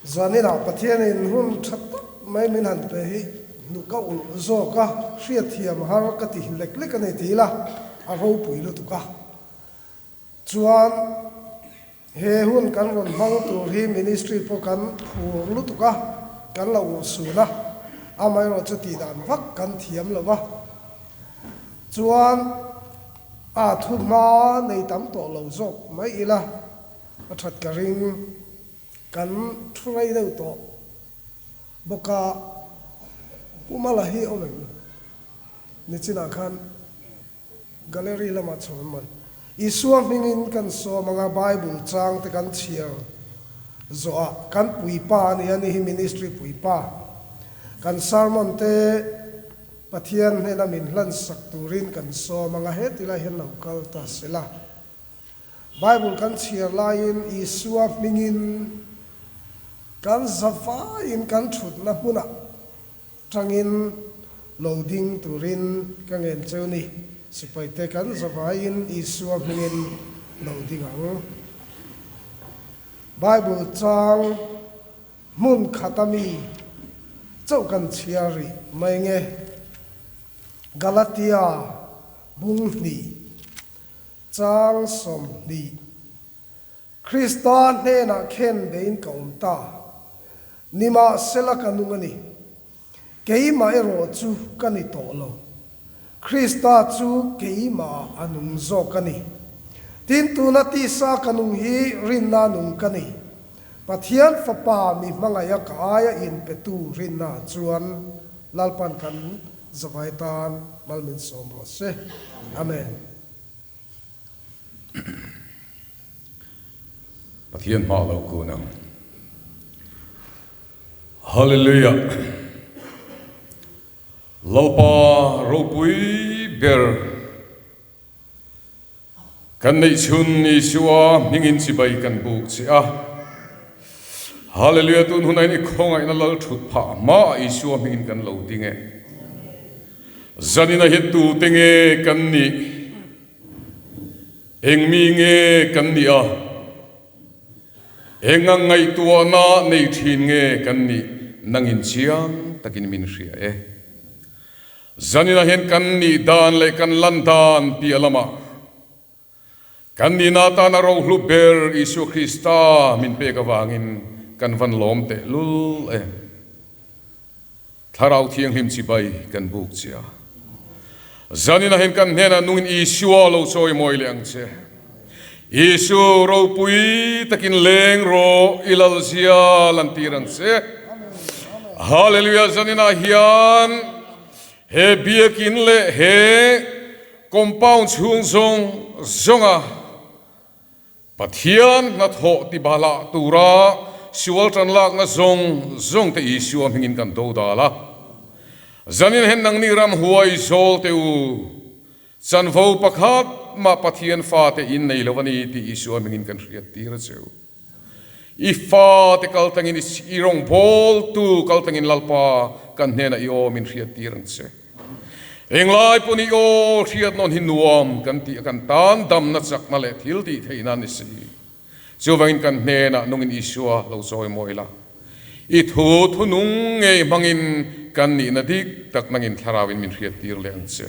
Zaninah Pathianin hun tha tak mai min han pe hi hnuk a ulh zawk a, hriatthiam har ka ti lek lek a ni ti ila a ropui lutuk a. Chuan he hun kan rawn hmang tur hi ministry pawh kan phur lutuk a, kan lo urhsun a, amaherawh chu tihdan vak kan thiam lo va. Chuan a thuhma nei tam tawh lo zawk mai ila a that ka ring. Kan thu rei deuh tawh bawk a, Pu Mala hi awm em? Nichinah khan gallery lamah chho em maw? Isua hmingin kan sawm anga Bible chang te kan chhiar zawhah kan puipa a ni a, ni hi ministry puipa. Kan sermon te Pathian hnena min hlansak turin kan sawm anga heti lai hian lo kal ta sela. Bible kan chhiar laiin Isua hmingin kan zavaiin kan thutna hmunah tangin lo ding turin ka ngen cheu ni. Sipaite kan zavaiin Isua hmingin lo ding ang. Bible chang hmun khata mi chauh kan chhiar rih mai nge? Galatia bung hnih. Chang 20, Krista hnenah khen beiin ka awm ta. Nimahsela ka nung a ni. Keimah erawh chu ka ni tawh lo. Krista chu keimahah a nung zawk a ni. Tin, tuna tisa ka nung hi rinna nung ka ni. Pathian Fapa mi hmangaiha ka aia inpetu rinnaah chuan Lalpan kan Zavai tan mal min sawm rawh se. Amen. Pathian hma lo kun ang. Hallelujah. Lalpa ropui ber Kan neihchhun Isua hmingin chibai kan buk che a. Hallelujah tun hunah hian i khawngaihna lal thut phah hmaah Isua hmingin kan lo ding e. Zanina hian tute nge kan nih? Eng mi nge kan nih a? Eng ang ngaihtuahna nei thin nge kan nih? Nangin chiang takin min hria e. Zaninah hian kan nih dan leh kan lan dan piah lamah kan nihna atana rohlu ber Isua Krista min pek avangin kan van lawm teh lul e. Thlarau Thianghlim chibai kan buk che a. Zaninah hian kan hnenah nungin Isua lo chawi mawi leh ang che. Isu ropui takin leng rawh i lalzia lantir ang che. Hallelujah zaninah hian he biakin leh he compound chhung zawng zawnga Pathian hnathawh ti bahlah tura sual tan lakna zawng zawng te Isua hmingin kan do dal a. Zanin hian nangni ramhuai zawl te u. Chanvo pakhat mah Pathian fate in nei lo a ni tih Isua hmingin kan hriat tir a cheu. I fate kal tangin i rawngbawltu kal tangin Lalpa kan hnenah i aw min hriat tir ang che. Englai pawn i aw hriat nawn hi nuam kan tih a kan tan damna chakna leh thil tih theihna a ni si. Chuvangin kan hnenah nungin Isua lo chawi mawi la. I thu thu nung ngei hmangin kan nihna dik tak nangin thlarauin min hriattir leh ang che.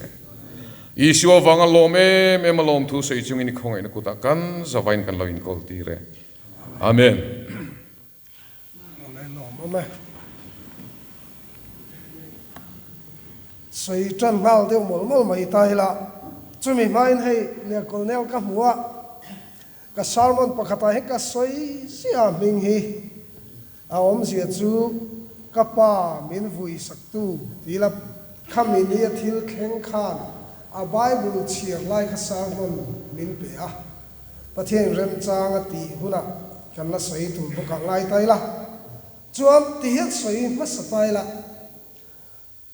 Isua vanga lawm em em a lawm thu sawi chungin i khawngaihna kutah kan zavain kan lo inkawl tir e. Amen. Amen lawm awm e. Sawi tan nghal deuh mawlh mawlh mai ta ila. Chumi hmain hei Lerkawlnel ka hmu a. Ka sermon pakhatah hian ka sawi ziah hming hi a awmzia chu ka pa min vui saktu ti la khami ni a thil thleng khan a Bible chhiar lai kha sermon min pe a, Pathian remchang a tih hunah kan la sawi tur bawkah ngai ta ila chuan ti hian sawi hmasa ta ila.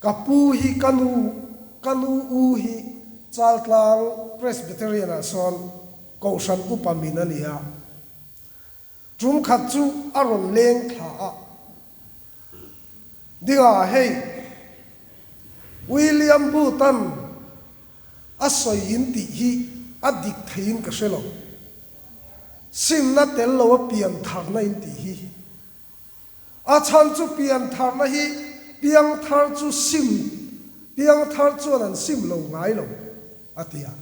Ka pu hi ka nu, ka nu u hi Chaltlang Presbyterian ah sawn Kohhran upa min a ni a. Tum khat chu a rawn leng thla a. Dingah hei William Booth-a'n a sawi in tih hi a dik theiin ka hre lo. Simna tel lo a pian tharna in tih hi. A chhan chu piantharna hi piangthar chu sim, piangthar chuan an sim lo ngai lo, a ti a.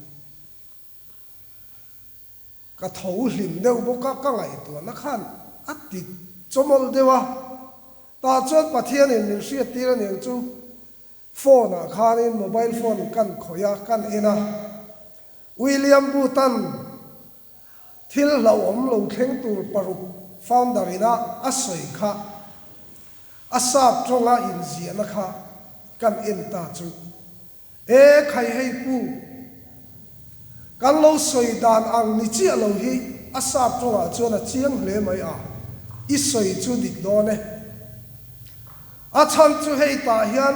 Ka tho hlim deuh bawk a, ka ngaihtuahna khan a ti chawmawlh deuh a. Tah chuan Pathianin min hriattir a niang chu phone ah khanin mobile phone kan khawih a, kan en a. William Booth-a'n thil hlauhawm lo thleng tur paruk founder ina a sawi kha a sap tawnga inziahna kha kan en ta chu. E khai hei pu, kan lo sawi dan ang ni chiah lo hi a sap tawngah chuan a chiang hle mai a, i sawi chu dik dawn e. A chhan chu hei tah hian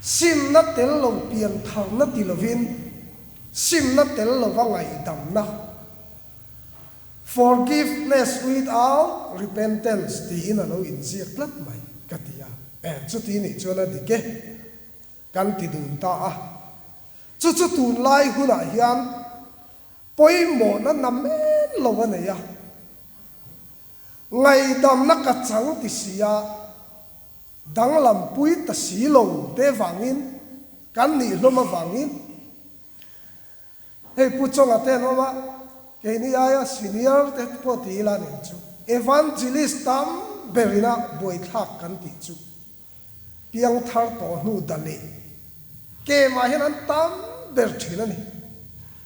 simna tel lo pian tharna ti lovin simna tel lova ngaihdamna, forgiveness without repentance, tiin a lo inziak tlat mai ka ti a, e chuti nih chuan a dik e. Kan ti dun ta a. Chu chu tunlai hunah hian pawimawhna namen lo a nei a. Ngaihdamna ka chang ti si a, danglam pui ta si lo te vangin, kan nih hlawm avangin, Hei Pu Chawnga te an awm a, keini aia senior te pawh ti ila nen chu Evangelist tam berina buaithlak kan tih chu piangthar tawh hnu da leh kemah hian an tam ber thin a ni.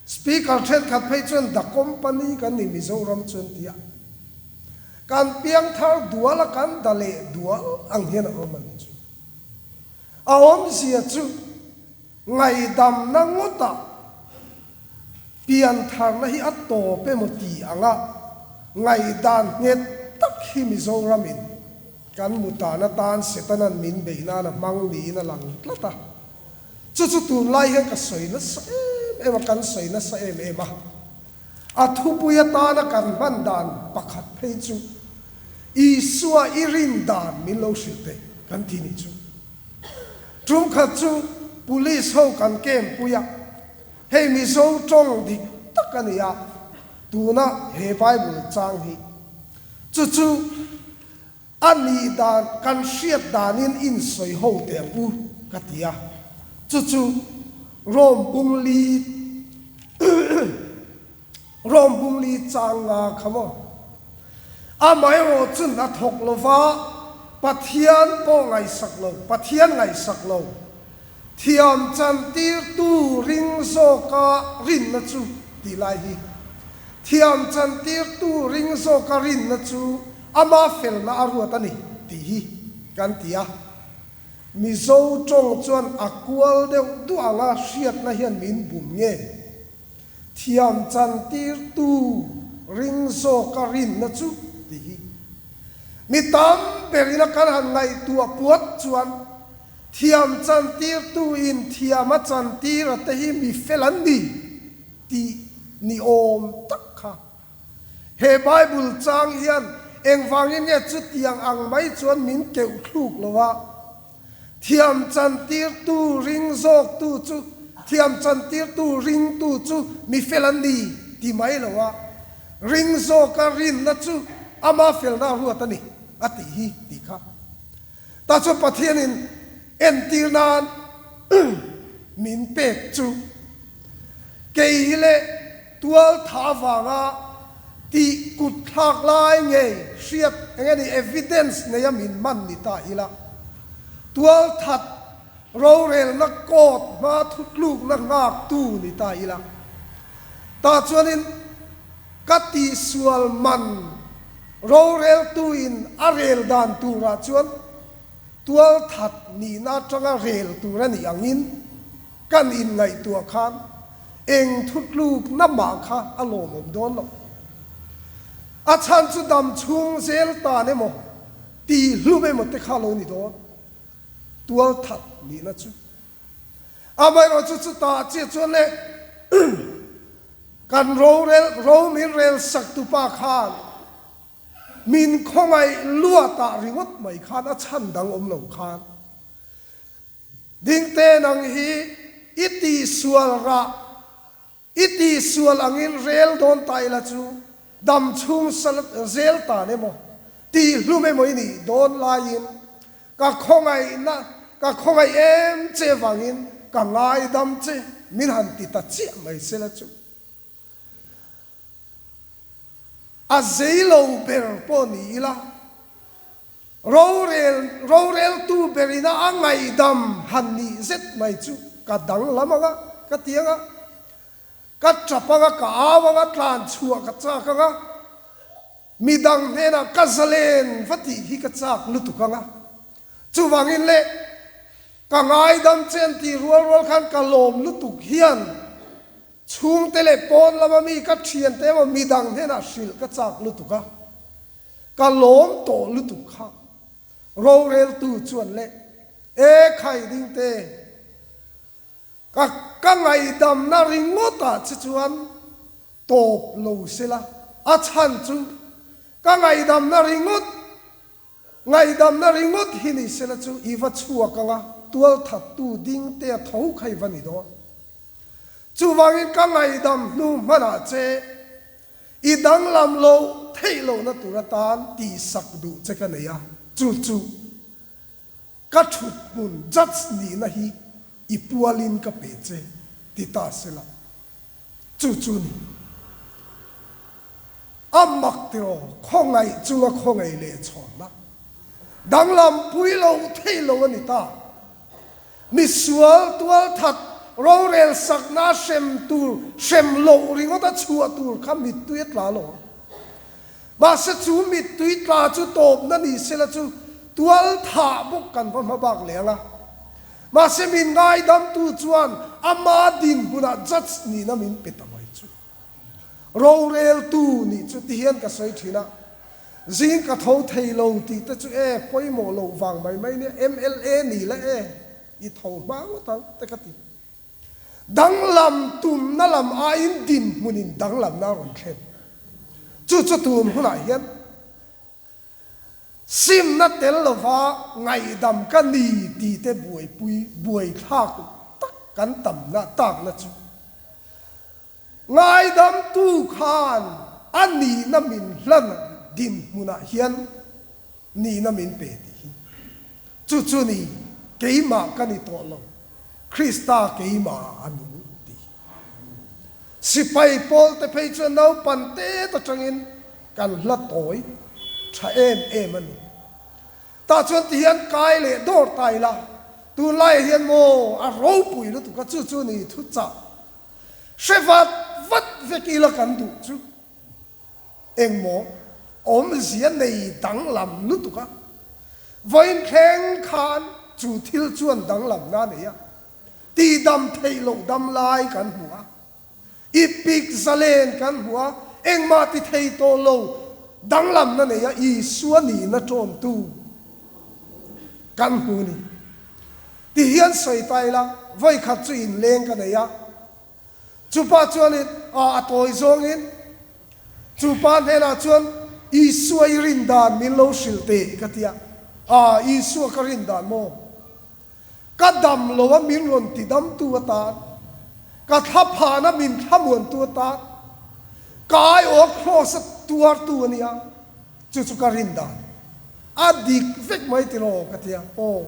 Speaker thenkhat phei chuan da company kan ni Mizoram chuan tia kan piangthar dual a kan da leh dual ang hian a awm a ni chu. A awmzia chu. Ngaihdamna ngawtah piantharna hi a tawp emaw ti anga ngaihdan nghet tak hi Mizoramin kan mutan atan Setanan min beih nan a hmang niin a lang tlat a. Chu chu tunlai hian ka sawi nasa em em a, kan sawi nasa em em a. A thupui atana kan hman dan pakhat phei chu Isua i rin dan min lo hrilh teh kan ti nih chu. Tum khat chu Police ho kan camp pui a, hei Mizo tawng dik tak a ni a, tuna he Bible chang hi chu chu a nih dan kan hriat danin insawi ho teh ang u ka ti a, chu chu Rome bung li Rome bung li chang nga kha maw? Amaherawh chu hna thawk lova Pathian pawh ngaihsak lo, Pathian ngaihsak lo, thiam chantirtu ring zawka rinna chu tih lai hi. Thiam chantirtu ring zawka rinna chu ama felna a ruat a ni tih hi kan ti a. Mizo tawng chuan a kual deuh duah anga hriatna hian min bum nge? Thiam chantirtu ring zawka rinna chu ti hi mi tam berin a kan han ngaihtuah puat chuan thiam chantirtu in thiam a chantir a te hi mi fel an ni tih ni awm tak kha. He Bible chang hian engvangin nge chutiang ang mai chuan min keuh thluk lo a? Thiam chantirtu ring zawktu chu thiam chantirtu ringtu chu mi fel an ni ti mai lo a, ring zawka rinna chu ama felna a ruat a ni a tih hi tih kha. Ta chu Pathianin entir nan min pek chu kei hi leh tual tha avanga tih kut thlak lai ngei hriat eng emaw evidence neia min man ni ta ila, tual that rorelna court hma thutlukna nghaktu ni ta ila. Tah chuanin ka tihsual man roreltuin a rel dan turah chuan tual that nihna atanga rel tur a nih angin kan inngaihtuah khan Eng thutlukna mah kha a lawmawm dawn lo. A chhan chu dam chhung zel tan emaw, tih hlum emaw te kha lo ni dawn. Tual that nihna chu. Amaherawh chu chutah chiah chuan le kan rorel, ro min rel sak tupa khan min khawngaih luatah ringawt mai khan a chhan dang awm lo khan Dingte nang hi i tihsual rah, i tihsual angin rel dawn ta ila chu dam chhung sal zel tan emaw? Tihhlum emaw i nih dawn laiin ka khawngaihna, ka khawngaih em che vangin ka ngaidam che min han ti ta chiah mai sela chu. A zei lo ber pawh ni ila, rorel roreltu berina a ngaihdam han nih zet mai chu ka danglam ang a, ka ti ang a, ka tap ang a, ka au ang a, tlan chhuah ka chak ang a, midang hnenah ka zalen va tih hi ka chak lutuk ang a. Chuvangin le, ka ngaidam che an tih rual rual khan ka lawm lutuk hian, Chhungte leh pawn lama mi ka thiante emaw midang hnenah hrilh ka chak lutuk a, ka lawm tawh lutuk kha. Roreltu chuan le, E khai dingte, ka ka ngaihdamna ringawtah che chuan tawp lo sela, a chhan chu ka ngaihdamna ringawt Ngaihdamna ringawt hi ni sela chu i va chhuak ang a, tualthattu ding te a tho kha i va ni dawn. Chuvangin ka ngaihdam hnu hmanah che i danglam lo theih lohna tur atan tihsak duh che ka nei a, chu chu ka thut hmun judge nihna hi i pualin ka pe che ti ta sela. Chu chu ni. A mak tiraw, khawngaih chunga khawngaih leh chhawnna danglam pui lo thei lo a ni ta. Misual tualthat rorel sakna hrem tur hrem loh ringawt a chhuah tur kha mittui a tla lo ang. Mahse chu mittui tla chu tawpna ni sela chu tualthah bawk kan va hma bak leh ang a. Mahse min ngaidamtu chuan ama dinhmunah judge nihna min pe ta mai chu. Roreltu nih chu ti hian ka sawi thin a, zing ka tho thei lo tih te chu e pawimawh loh vang mai mai nia, mla ni la e i tho hma ngawt ang te ka ti. Danglam tumna lam aiin dinhmunin danglamna a rawn thlen. Chu chu tun hunah hian Simna tel lova ngaihdam ka ni tih te buaipui buaithlak tak kan tamna takna chu ngaidamtu khan a nihna min hlan dinhmunah hian nihna min pe tih hi chu chu ni keimah ka ni tawh lo Krista keimah a nung tih hi. Sipai pawlte phei chuan naupan tet atangin kan hla tawi tha em em a ni. Tah chuan ti hian kai leh dawr ta ila, tunlaiah hian maw a ropui lutuk a, chu chu ni thu chah hre vat vat vek ila kan duh chu engmaw awmzia nei danglam lutuk a, vawiin thleng khan chu thil chuan danglamna a nei a, tihdam theih loh dam lai kan hmu a. I pik zalen kan hmu a, engmah ti thei tawh lo, danglamna nei a Isua nihna tawntu kan hmu ni. Ti hian sawi ta ila, vawikhat chu inleng ka nei a, chupa chuanin a tawi zawngin chupa hnenah chuan Isua i rin dan min lo hrilh teh ka ti a, a Isua ka rin dan maw? Ka dam lo a min rawn ti damtu atan, ka thlaphana min thlamuantu atan, ka aiawh kraws a tuartu a nia, chu chu ka rin dan. A dik vek mai tiraw ka ti a, aw.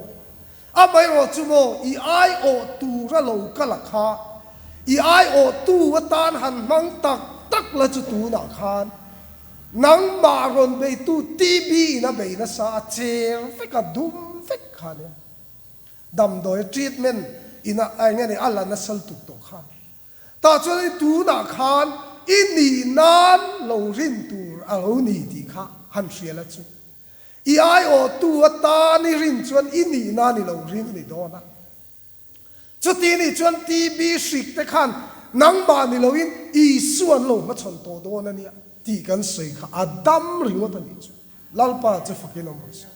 Amaherawh chu maw i aiawh tura lo kal a kha, i aiawhtu atan han hmang tak tak la chu tunah khan nangmah rawn beitu TB in a bei nasa a cher vek a dum vek kha nia. Damdawi treatment in a eng nge ni a la nasa lutuk tawh kha. Tah chuan i tunah khan i nih nan lo rin tur a lo ni tih kha han hria la chu. I aiawhtu atan i rin chuan i nih nan i lo ring a ni dawn a. Chuti nih chuan TB hrik te khan nangmah ni loin Isua an lo hmachhawn tawh dawn a nia tih kan sawi kha a dam ringawt a nih chu. Lalpa chu fakin awm rawh se.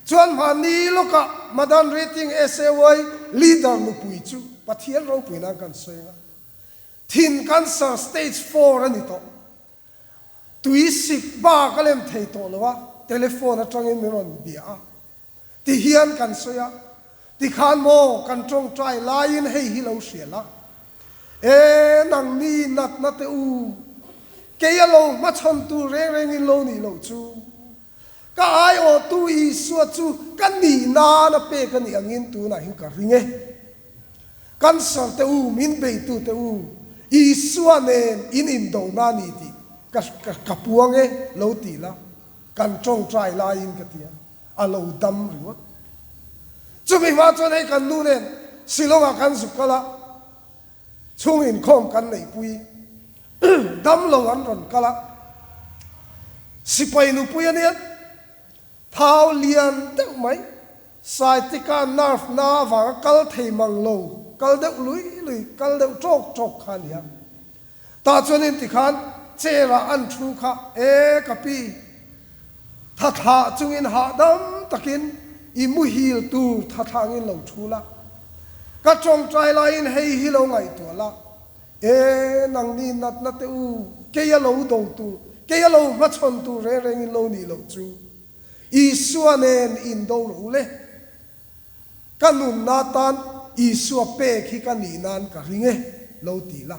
Chuan hmanni lawkah Madan Rating SAY leader nupui chu Pathian ropui nan kan sawi ang a, thin cancer stage four a ni tawh. Tui sik bak a lem thei tawh lo a, telephone atangin min rawn bia a. Tihian kan sawi a, tikhan maw kan tawngtai laiin hei hi lo hria la. E nangni natna te u, kei a lo hmachhawn tur reng rengin lo nih loh chu. Ka aiawhtu Isua chu ka nih nan a pek a nih angin tunah hian ka ring e. Cancer te u, min beitu te u, Isua nen in indona a ni tih ka ka puang e lo ti la, kan tawngtai laiin ka ti a, a lo dam ringawt. Chumi hma chuan hei kan nu nen Shillong ah kan zuk kal a, chhung inkhawm kan neihpui dam lo an rawn kal a, sipai nupui a nia, thau lian deuh mai, Saitika nerve na avanga kal thei mang lo, kal deuh lui lui, kal deuh tawk tawk kha a nia. Tah chuanin tikhan chair ah an thu kha, E ka pi, tha thlah chungin hahdam takin i muhil tur tha thlangin lo thu la. Ka tawngtai laiin hei hi lo ngaihtuah la, E nangni natna te u, kei a lo do tur, kei a lo hmachhawn tur reng rengin lo nih loh chu. Isua nen indo rawh u le. Ka nunna tan Isua pek hi ka nih nan ka ring e, lo ti la.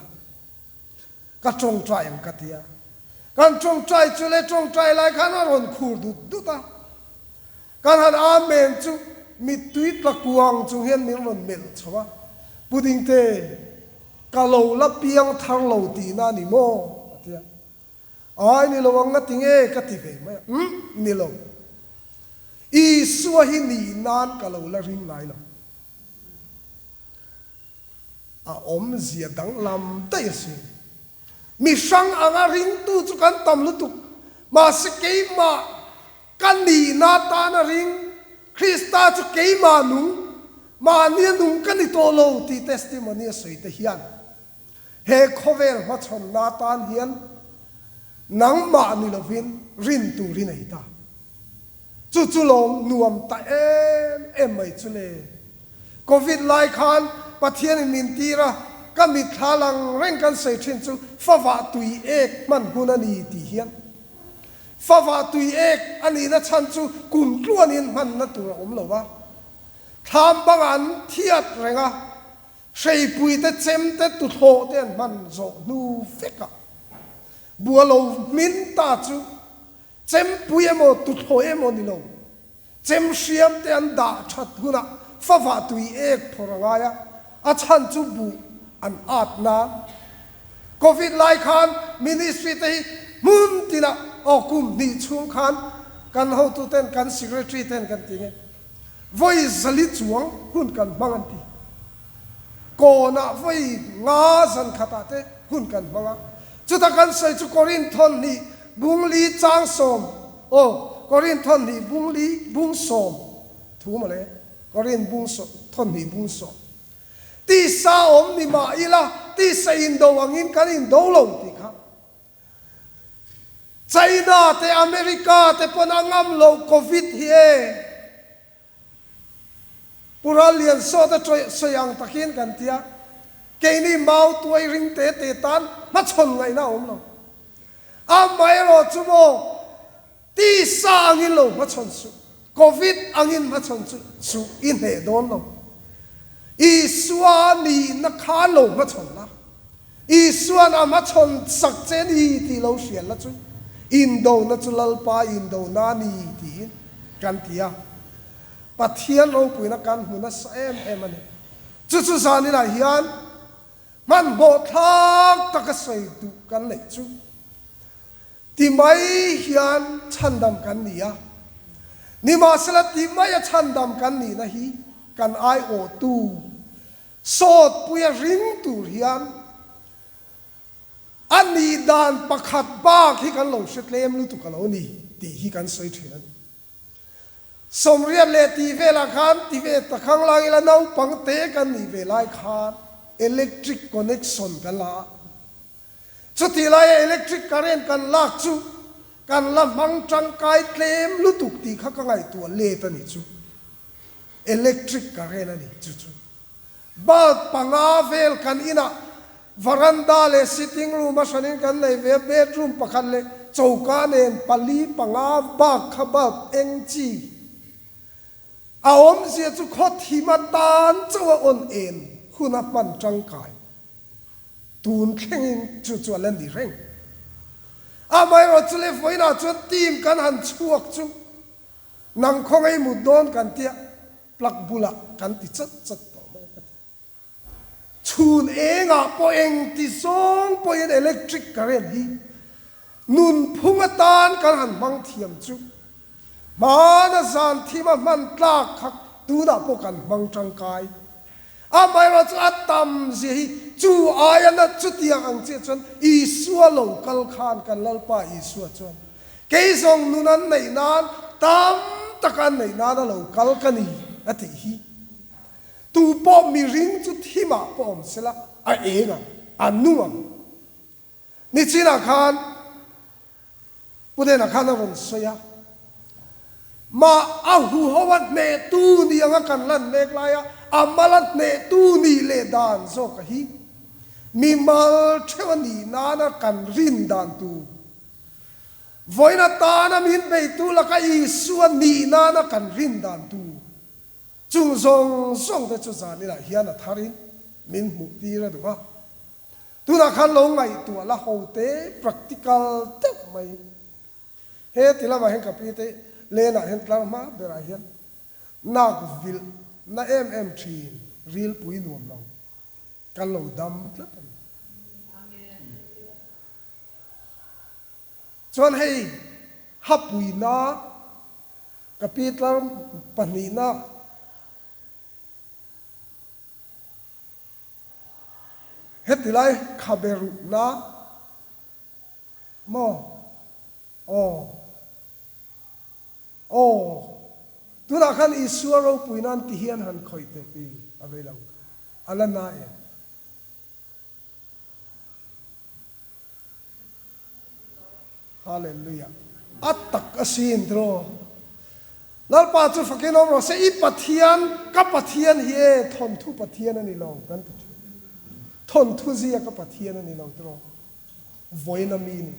Ka tawngtai ang ka ti a. Kan tawngtai chu le tawngtai lai khan a rawn khur dut dut a. Kan han Amen chu mittui tla kuang chung hian min rawn melh chho a. Pu Dingte, ka lo la piang thar lo tihna a ni maw? a ti a. Ai ni lo ang nga ti nge ka ti ve mai a, umm ni lo. Isua hi nih nan ka lo la ring ngai lo. A awmzia danglam daih a si. Mi hrang anga ringtu chu kan tam lutuk, mahse keimah ka nihna tana ring, Krista chu keimah nung, mahnia nung ka ni tawh lo tih testimony a sawi te hian He khawvel hmachhawnna atan hian nangmah ni lovin rin tur i nei ta. Chu chu lawm nuam ta em em mai chu le. Covid lai khan Pathianin min tir a, ka mitthla lang reng kan sawi thin chu favah tui ek hman hun a ni tih hian. Favah tui ek a nihna chhan chu kum tluanin hmanna tur a awm lo va, thlam bangah an thiat reng a, Hreipui te chem te tuthlawh te an hman zawh hnu vekah bua lo hmin ta chu chempui emaw tuthlawh emaw ni lo, chem hriam te an dah that hunah favah tui ek phawrh a ngai a, a chhan chu buh an at nan. Covid lai khan ministry te hi hmun tinah aw kum hnih chhung khan kan hotu ten kan secretary ten kan ti nge. Vawi zali chuang hun kan hmang an ti. Kawnah vawi nga zan khatah te hun kan hmang a. Chuta kan sawi chu Korinthon hnih bung li chang sawm, aw, Korinthon hnih bung li bung sawm thu mawle, Korin bung thawn hnih bung sawm. Tisa awm ni mah ila, tisa indo angin kan indo lo tih kha. China te America te pawn a ngam lo Covid hi e. Pu Rallian sawt a sawi ang takin kan tia, keini mau tuai ring te te tan hmachhawn ngaihna a awm lo. Amaherawh chu maw tisa angin lo hmachhawn suh, Covid angin hmachhawn chu suh i hneh dawn lo. Isua nihna kha lo hmachhawn la. Isua'n a hmachhawn sak che ni tih lo hriat la chu, indona chu Lalpa indona a ni tiin kan ti a. Pathian ropuina kan hmu nasa em em a ni. Chu chu zaninah hian hmanhmawh thlak taka sawi duh kan neih chu ti mai hian chhandam kan ni a. Nimahsela ti maia chhandam kan nihna hi kan aiawhtu Sawtpuia ring tur hian a nih dan pakhat bak hi kan lo hre tlem lutuk a lo ni tih hi kan sawi thin a ni. Sawmriat leh tih velah khan ti ve ta khang lang ila naupang te kan nih ve lai khan electric connection kan la a, chutih laia electric current kan lak chu kan la hmang tangkai tlem lutuk tih kha ka ngaihtuah let a nih chu. Electric current a ni chu chu. Bulb panga vel kan inah varanda leh sitting room a hranin kan nei ve a, bedroom pakhat leh choka nen pali panga bak kha bulb eng chi a awmzia chu khaw thim atan chauh a on en hun a hman tangkai tun thlengin chu chu a la ni reng. Amaherawhchu leh vawiinah chuan team kan han chhuak chu. Nang khawngaih mut dawn kan tia plug bulah kan ti chat chat tawh mai ka ti. Chhun engah pawh eng ti zawng pawhin electric current hi nunphung atan kan han hmang thiam chu hmana zan thim a hman tlak kha tunah pawh kan hmang tangkai. Amaherawh chu a tam zia hi chu aia na chutiang ang chiah chuan Isua lo kal khan kan Lalpa Isua chuan kei zawng nun an neih nan tam taka an neih nan a lo kal ka ni a tih hi. Tu pawh miring chu thimah pawh awm sela a eng ang, a nung ang. Nichinah khan Pu Dena khan a rawn sawi a, Mah a huho a hnehtu ni anga kan lan mek laia a mal a hnehtu nih leh dan zawk a hi mimal theuh a nih nana kan rin dan tur. Vawiin atana min beitu laka Isua nih nana kan rin dan tur. Chung zawng zawng te chu zaninah hian a tharin min hmuh tir a duh a. Tunah khan lo ngaihtuah la ho te practical deuh mai. He ti lamah hian ka pi te lenah hian tlar hma berah hian nak vilh na em em thin rilpui nuam lo kan lo dam tlat a ni. Chuan hei hapuina ka pi tlar pahnihna Heti lai khabe ruhna maw? Aw. Aw. Tunah khan Isua ropui nan ti hian han khawih teh pi a vei lo. A la na em? Hallelujah. A tak asin tiraw. Lalpa chu fakin awm rawh se, i Pathian, ka Pathian hi e, thawnthu Pathian a ni lo kan ti thin. Thawnthu zia ka Pathian a ni lo tiraw. Vawiin a mi ni.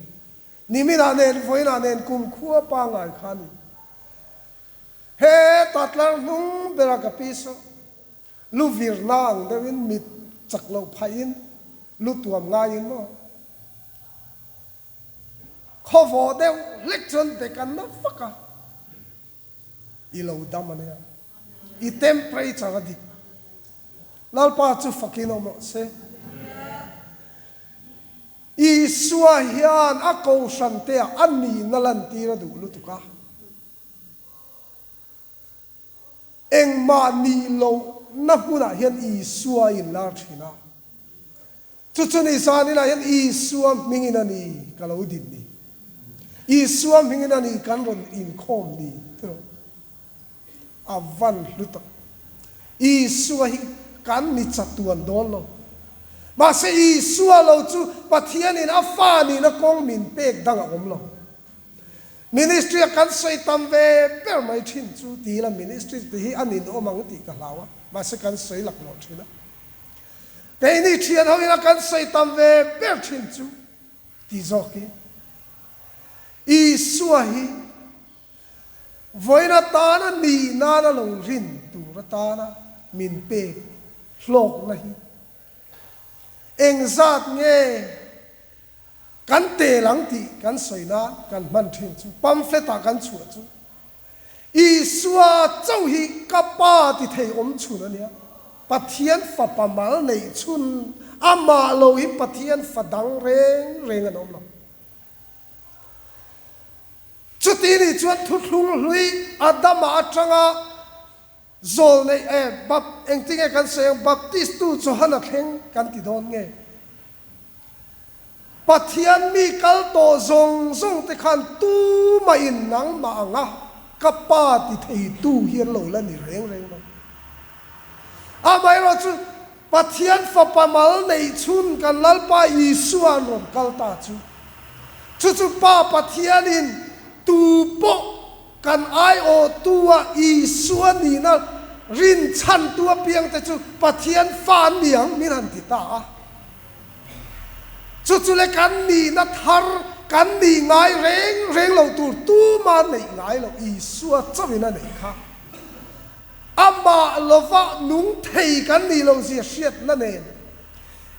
Niminah nen, vawiinah nen kumkhua pangngai kha a ni. He tatlar hnung bera ka pi saw. Lu virna ang deuhin mit chak loh phaihin lu tuam ngaiin maw? Khawvawh deuh hlek chuan bek an na vak a, i lo dam a nia. I temperature a dik. Lalpa chu fakin awm rawh se. Isua hian a kohhran te ah a nihna lantir a duh lutuk a. Engmah nih lohna hmunah hian Isua a inlar thin a. Chu chu ni zaninah hian Isua hmingin a ni ka lo din ni. Isua hmingin a ni kan rawn inkhawm ni tiraw. A van hlu tak. Isua hi kan ni chatuan dawn lo. Mahse Isua lo chu Pathianin a fa nihna kawng min pek dang a awm lo. Ministry a kan sawi tam ve ber mai thin chu ti ila ministry te hi an inawm ang tih ka hlau a, mahse kan sawi laklawh thin a. Keini thian ho ina kan sawi tam ve ber thin chu ti zawk hi Isua hi vawiin atana nih nana lo rin tur atana min pek hlawkna hi engzat nge Kan tel ang tih kan sawi nan kan hman thin chu pamphlet ah kan chhuah chu Isua chauh hi ka pa ti thei awm chhun a nia. Pathian fapa mal neih chhun amah lo hi Pathian fa dang reng reng an awm lo. Chuti nih chuan thuthlung hlui Adama atanga zawl neih eh bap engtinge kan sawi ang Baptist tu Johana thleng kan ti dawn nge? Pathian mi kal tawh zawng zawng te khan tumahin nangmah anga ka pa ti theitu hi an lo la ni reng reng lo. Amaherawhchu Pathian Fapa mal neih chhun kan Lalpa Isua an rawn kal ta chu, chu chu Pa Pathianin tu pawh kan aiawhtu-a Isua nihna rinchhantu apiangte chu Pathian fa an ni ang min han ti ta a. Chu chu le kan nihna thar, kan nih ngai reng reng lo tur tuma neih ngai loh Isua chauhin a neih kha. Amah lovah nung thei kan nih loh zia hriatna nen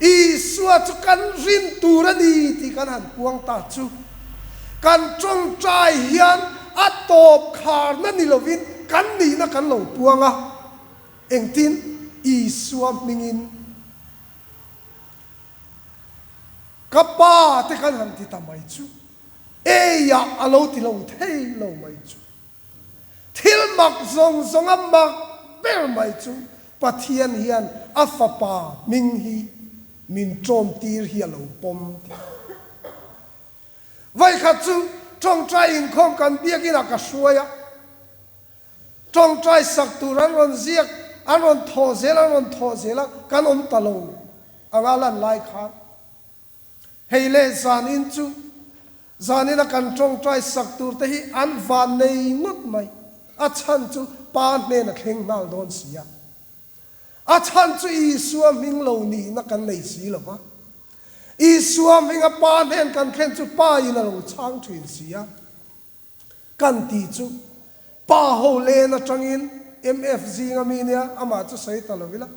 Isua chu kan rin tur a ni tih kan han puang ta chu. Kan tawngtai hian a tawp kharna ni lovin kan nihna kan lo puang a, engtin? Isua hmingin ka pa te kan han ti ta mai chu, eiah a lo ti lo thei lo mai chu. Thil mak zawng zawnga mak ber mai chu Pathian hian a Fapa hming hi min ṭawmtir hi a lo pawm tih. Vawikhat chu ṭawngṭai inkhawm kan biakinah ka hruai a, ṭawngṭai sak tur an rawn ziak, an rawn thawh zel, an rawn thawh zel a, kan awm ta lo anga lan lai khan. Hei leh zanin chu zanina kan tawngtai sak tur te hi an van nei ngawt mai. A chhan chu Pa hnen a thleng nghal dawn si a. A chhan chu Isua hming lo nihna kan nei si lo va. Isua hminga Pa hnen kan thlen chu Pa in a lo chhang thin si a. Kan tih chu Pa ho len atangin MF zinga mi nia amah chu sawi ta lo ila.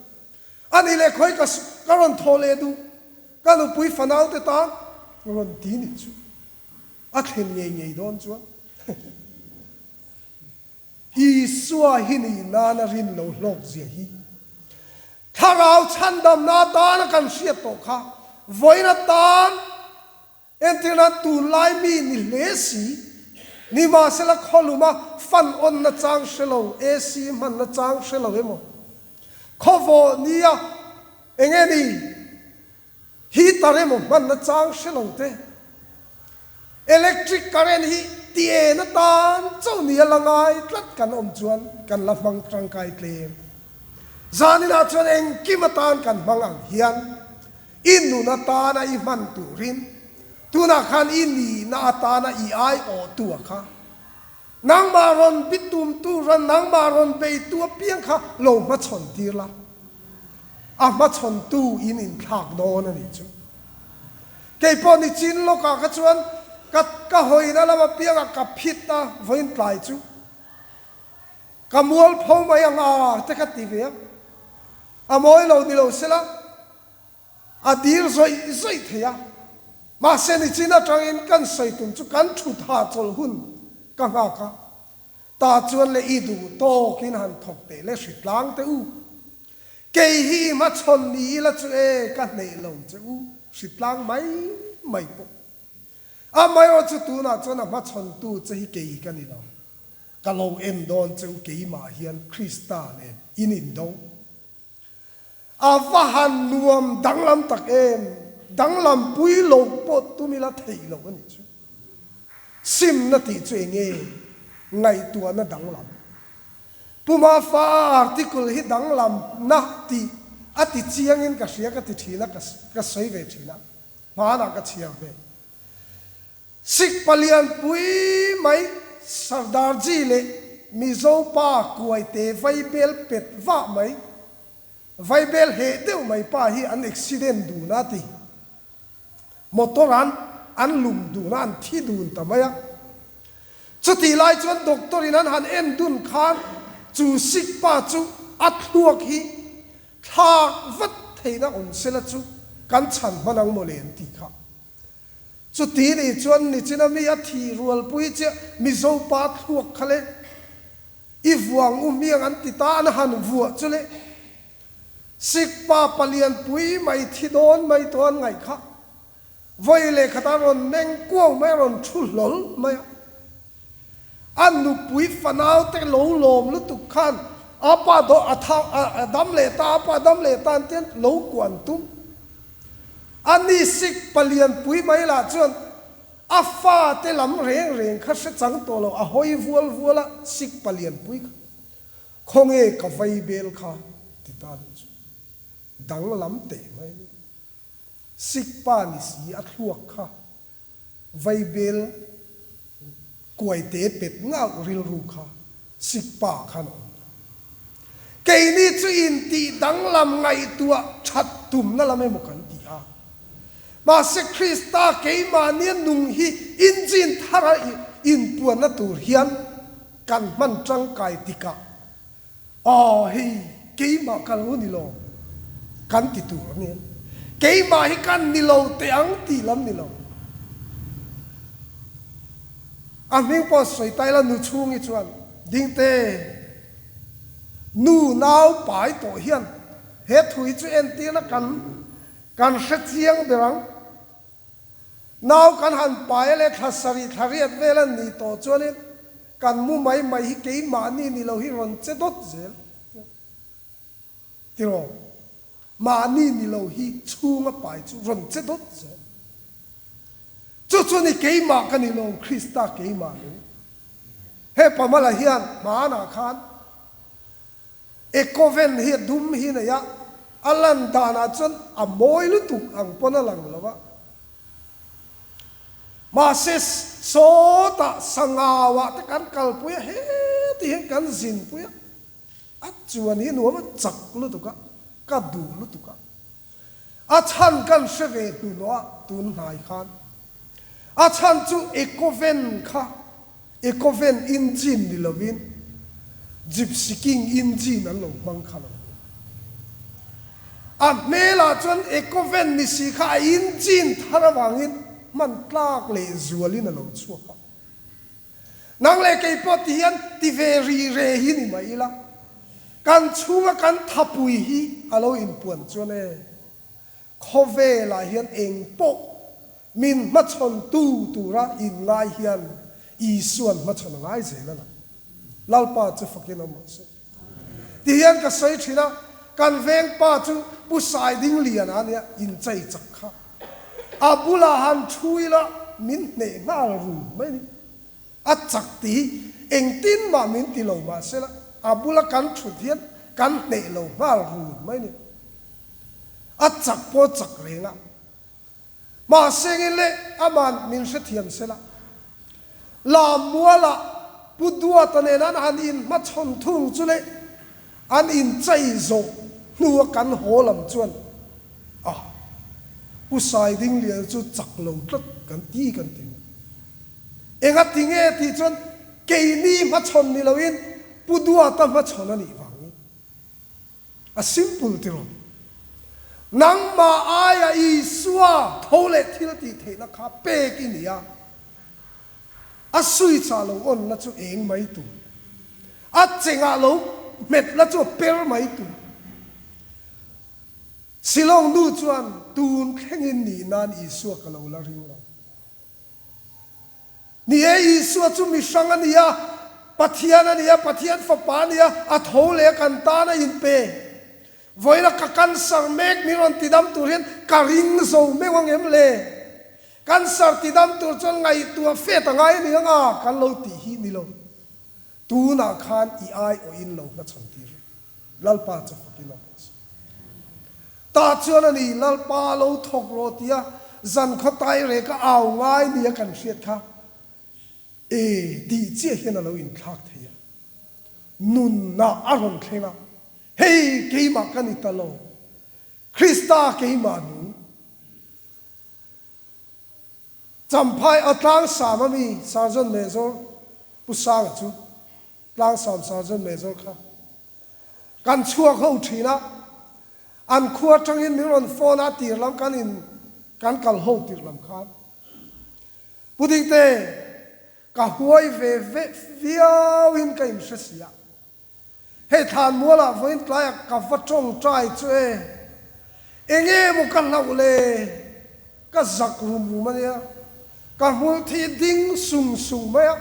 A nih leh khawi ka ka rawn thawh leh duh, ka nupui fanau te tan rawn ti nih chu a thlen ngei ngei dawn chuan Isua hi nih nana rin lo hlawk zia hi Thlarau chhandamna atana kan hriat tawh kha vawiin atan Entirna, Tunlai mi ni hle si, nimahsela khawluma fan on na chang hre lo, AC hman na chang hre lo emaw, khawvawh nia eng nge ni heater emaw hman na chang hre lo te, electric current hi ti en atan chauh nia la ngai tlat kan awm chuan kan la hmang tangkai tlem. Zaninah chuan engkim atan kan hmang ang hian I nun atana i hman turin, tunah khan i nihna atana i aiawhtu a kha. Nangmah rawn bitumtu ran, nangmah rawn beitu apiang kha lo hmachhawn tir la. A hmachhawntu in inthlak dawn a nih chu. Kei pawh ni chin lawkah kha chuan ka ka hawina lam apiangah ka phit a, vawiin tlai chu ka mualpho mai ang a te ka ti ve a. A mawi lo ni lo sela. A dil zawih zawih thei a, mahse nichin atangin kan sawi tum chu kan thut hahchawlh hun ka nghak a, ta chuan le i duh tawkin han thawk teh le hritlang teh u. Kei hi i hmachhawn ni ila chu e ka hneih lo che u hritlang mai mai pawh. Amaherawh chu tunah chuan a hmachhawntu che hi kei ka ni lo. Ka lo en dawn che u keimah hian Krista nen in indo. A va han nuam danglam tak em? Danglam pui lo pawh tum ila theih loh a nih chu. Simna tih chu eng nge? Ngaihtuahna danglam. Puma fa a article hi danglamna tih a ti chiangin ka hria ka ti thin a, ka sawi ve thin a, hmanah ka chhiar ve. Sikh palianpui mai Sardarji leh Mizo pa kuaite vaibel pet vah mai, vaibel heh deuh mai pa hi an accident dun a ti. Motor an an lum dun a, an thi dun ta mai a. Chutih lai chuan doctor in an han en dun khan chu Sikh pa chu a thluak hi thlak vat theihna awm sela chu kan chhan hman ang mawle an ti kha. Chuti nih chuan nichina mi a thih rualpui chiah Mizo pa thluak kha le i vuang u hmiang an ti ta an han vuah chu le Sikh pa palianpui mai thi dawn mai tawh an ngaih kha vawi leh khat a rawn meng kuau mai a rawn thu hlawl mai a. A nupui fanau te lo lawm lutuk khan a pa dawh a tha a dam leh ta a pa dam leh ta an tian lo kuan tum. A ni sik palian pui mai lah chuan a fa te lam reng reng kha hre chang tawh lo a hawi vual vual a sik palian pui kha khawnge ka vai bel kha ti ta nih chu danglam teh mai a ni. Sik pa ni si a thluak kha Vaibel kuaite pet ngauh rilru kha Sikpa khan a awm ta. Keini chu intih danglam ngaihtuah that tumna lam emaw kan ti a. Mahse Krista keimahnia nung hi engine thara inpuanna tur hian kan hman tangkai tikah Aw hei keimah ka lo ni lo kan ti tur a nia. Keimah hi kan ni lo teh ang tih lam ni lo. A hming pawh sawi ta ila nu chhungi chuan Dingte, nu nau pai tawh hian he thu hi chu entirna kan kan hre chiang ber ang. Nau kan han pai a leh thla sarih thla riat vel a nih tawh chuanin kan mu mai mai hi keimahni ni lo hi rawn che dawt zel tiraw? Mahni ni lo hi chhunga pai chu rawn che dawt zel. Chu chu ni keimah ka ni lo, Krista keimah ni. He Pamala hian hmanah khan Ecoven hi a dum hi nei a, a lan danah chuan a mawi lutuk ang pawn a lang lo a. Mahse sawtah sangauah te kan kalpui a, heti hian kan zinpui a. A chuan hi nuam a chak lutuk a, ka duh lutuk a. A chhan kan hre ve hnuhnawh a tun hnai khan. A chhan chu Ecoven kha Ecoven engine ni lovin Gypsy King engine an lo hmang kha lo ni. A hmelah chuan Ecoven ni si kha a engine thar avangin hman tlak leh zualin a lo chhuak a. Nang leh kei pawh ti hian ti ve ri re hi ni mai ila, kan chhunga kan thapui hi a lo inpuan chuan e, khawvelah hian eng pawh min hmachhawntu tura inngai hian Isua'n hmachhawn a ngai zel a lang. Lalpa chu fakin awm rawh se. Ti hian ka sawi thin a, kan veng pa chu Pu Saidingliana a nia, inchei chak kha. A bulah han thu ila min hneh nghal rum mai a ni. A chak tih hi engtin mah min ti lo mahsela a bula kan thut hian kan hneh lo nghal rum mai a ni. A chak pawh a chak reng a. Mahsengin leh aman min hrethiam sela. Lammualah Pu Duata nen an han inhmachhawn thung chu leh an inchei zawh hnua kan haw lam chuan a Pu Saidinglian chu chak lo tlat kan ti kan ti mai. Enga ti nge tih chuan keini hmachhawn ni loin Pu Duata hmachhawn a nih vangin. A simple tiraw? Nangmah aia Isua tho leh thil tih theihna kha pek i ni a, a switch ah lo on la chu eng mai tur, a chengah lo hmet la chu a per mai tur. Shillong nu chuan tun thlengin nih nan Isua ka lo la ring lo. Ni e, Isua chu mihrang a ni a, Pathian a ni a, Pathian Fapa a ni a, a tho leh a kan tan a inpe. Vawiina ka cancer mek min rawn tidam tur hian ka ring zo meuh ang em le? Cancer tidam tur chuan ngaihtuah fet a ngai a ni ang a, kan lo tih hi ni lo. Tunah khan i aiawhin lo hmachhawn tir rawh. Lalpa chu fakin awm rawh se. Tah chuan a ni, Lalpa lo thawk rawh tia zan khaw tai rek a au ngai nia kan hriat kha e tih chiah hian a lo inthlak thei a. Nunna a rawn thleng a, Hei keimah ka ni ta lo, Krista keimah nung. Champhai a tlangsam a mi Sergeant Major Pu Sanga chu tlangsam Sergeant Major kha kan chhuak ho thin a, an khua atangin min rawn phone a tir lam kan in kan kal ho tir lam khan Pu Dingte ka huai ve ve viau in ka inhre si a. Hei Thlanmualah vawiin tlaiah ka va tawngtai chu e, enge maw ka hlauh le, ka zak rum rum a nia, ka hmul thi ding sung sung mai a,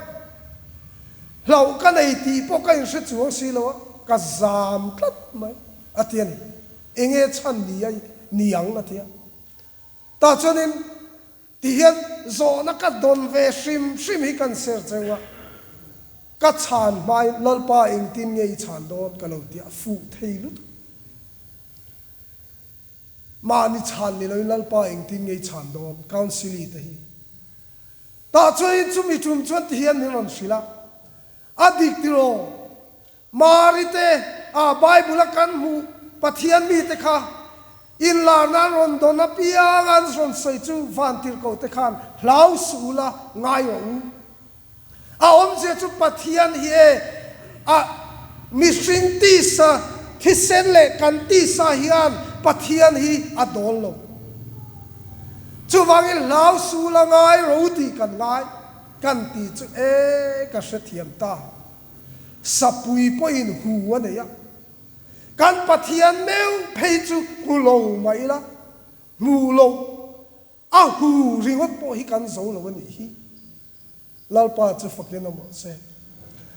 hlauh ka nei tih pawh ka inhre chuang si lo a, ka zam tlat mai a ti a ni, enge chhan ni a ni ang a ti a, tah chuanin Ti hian zawhna ka dawn ve hrim hrim hi kan ser cheu a, ka chhan hmain Lalpa engtin nge i chhan dawn ka lo ti a, fuh thei lutuk. Mahni chhan ni loin Lalpa engtin nge i chhan dawn Council-i te hi. Tah chuanin chumi tum chuan ti hian min rawn hrilh a, a dik tiraw? Mari te ah Bible a kan hmuh Pathian mite kha inlar nan rawn dawn apiang an rawn sawi chu vantirhkoh te khan hlau suh ula ngai rawh u. A awmzia chu Pathian hi e a mihring tisa thisen leh kan tisa hian Pathian hi a dawl lo. Chuvangin hlau suh ula ngai rawh u tih kan ngai. Kan ti chu e ka hrethiam ta. Sapui pawhin hu a nei a. Kan Pathian meuh phei chu hmu lo mah ila, hmu loh a hu ringawt pawh hi kan zo lo a nih hi. Lalpa chu fakin awm rawh se.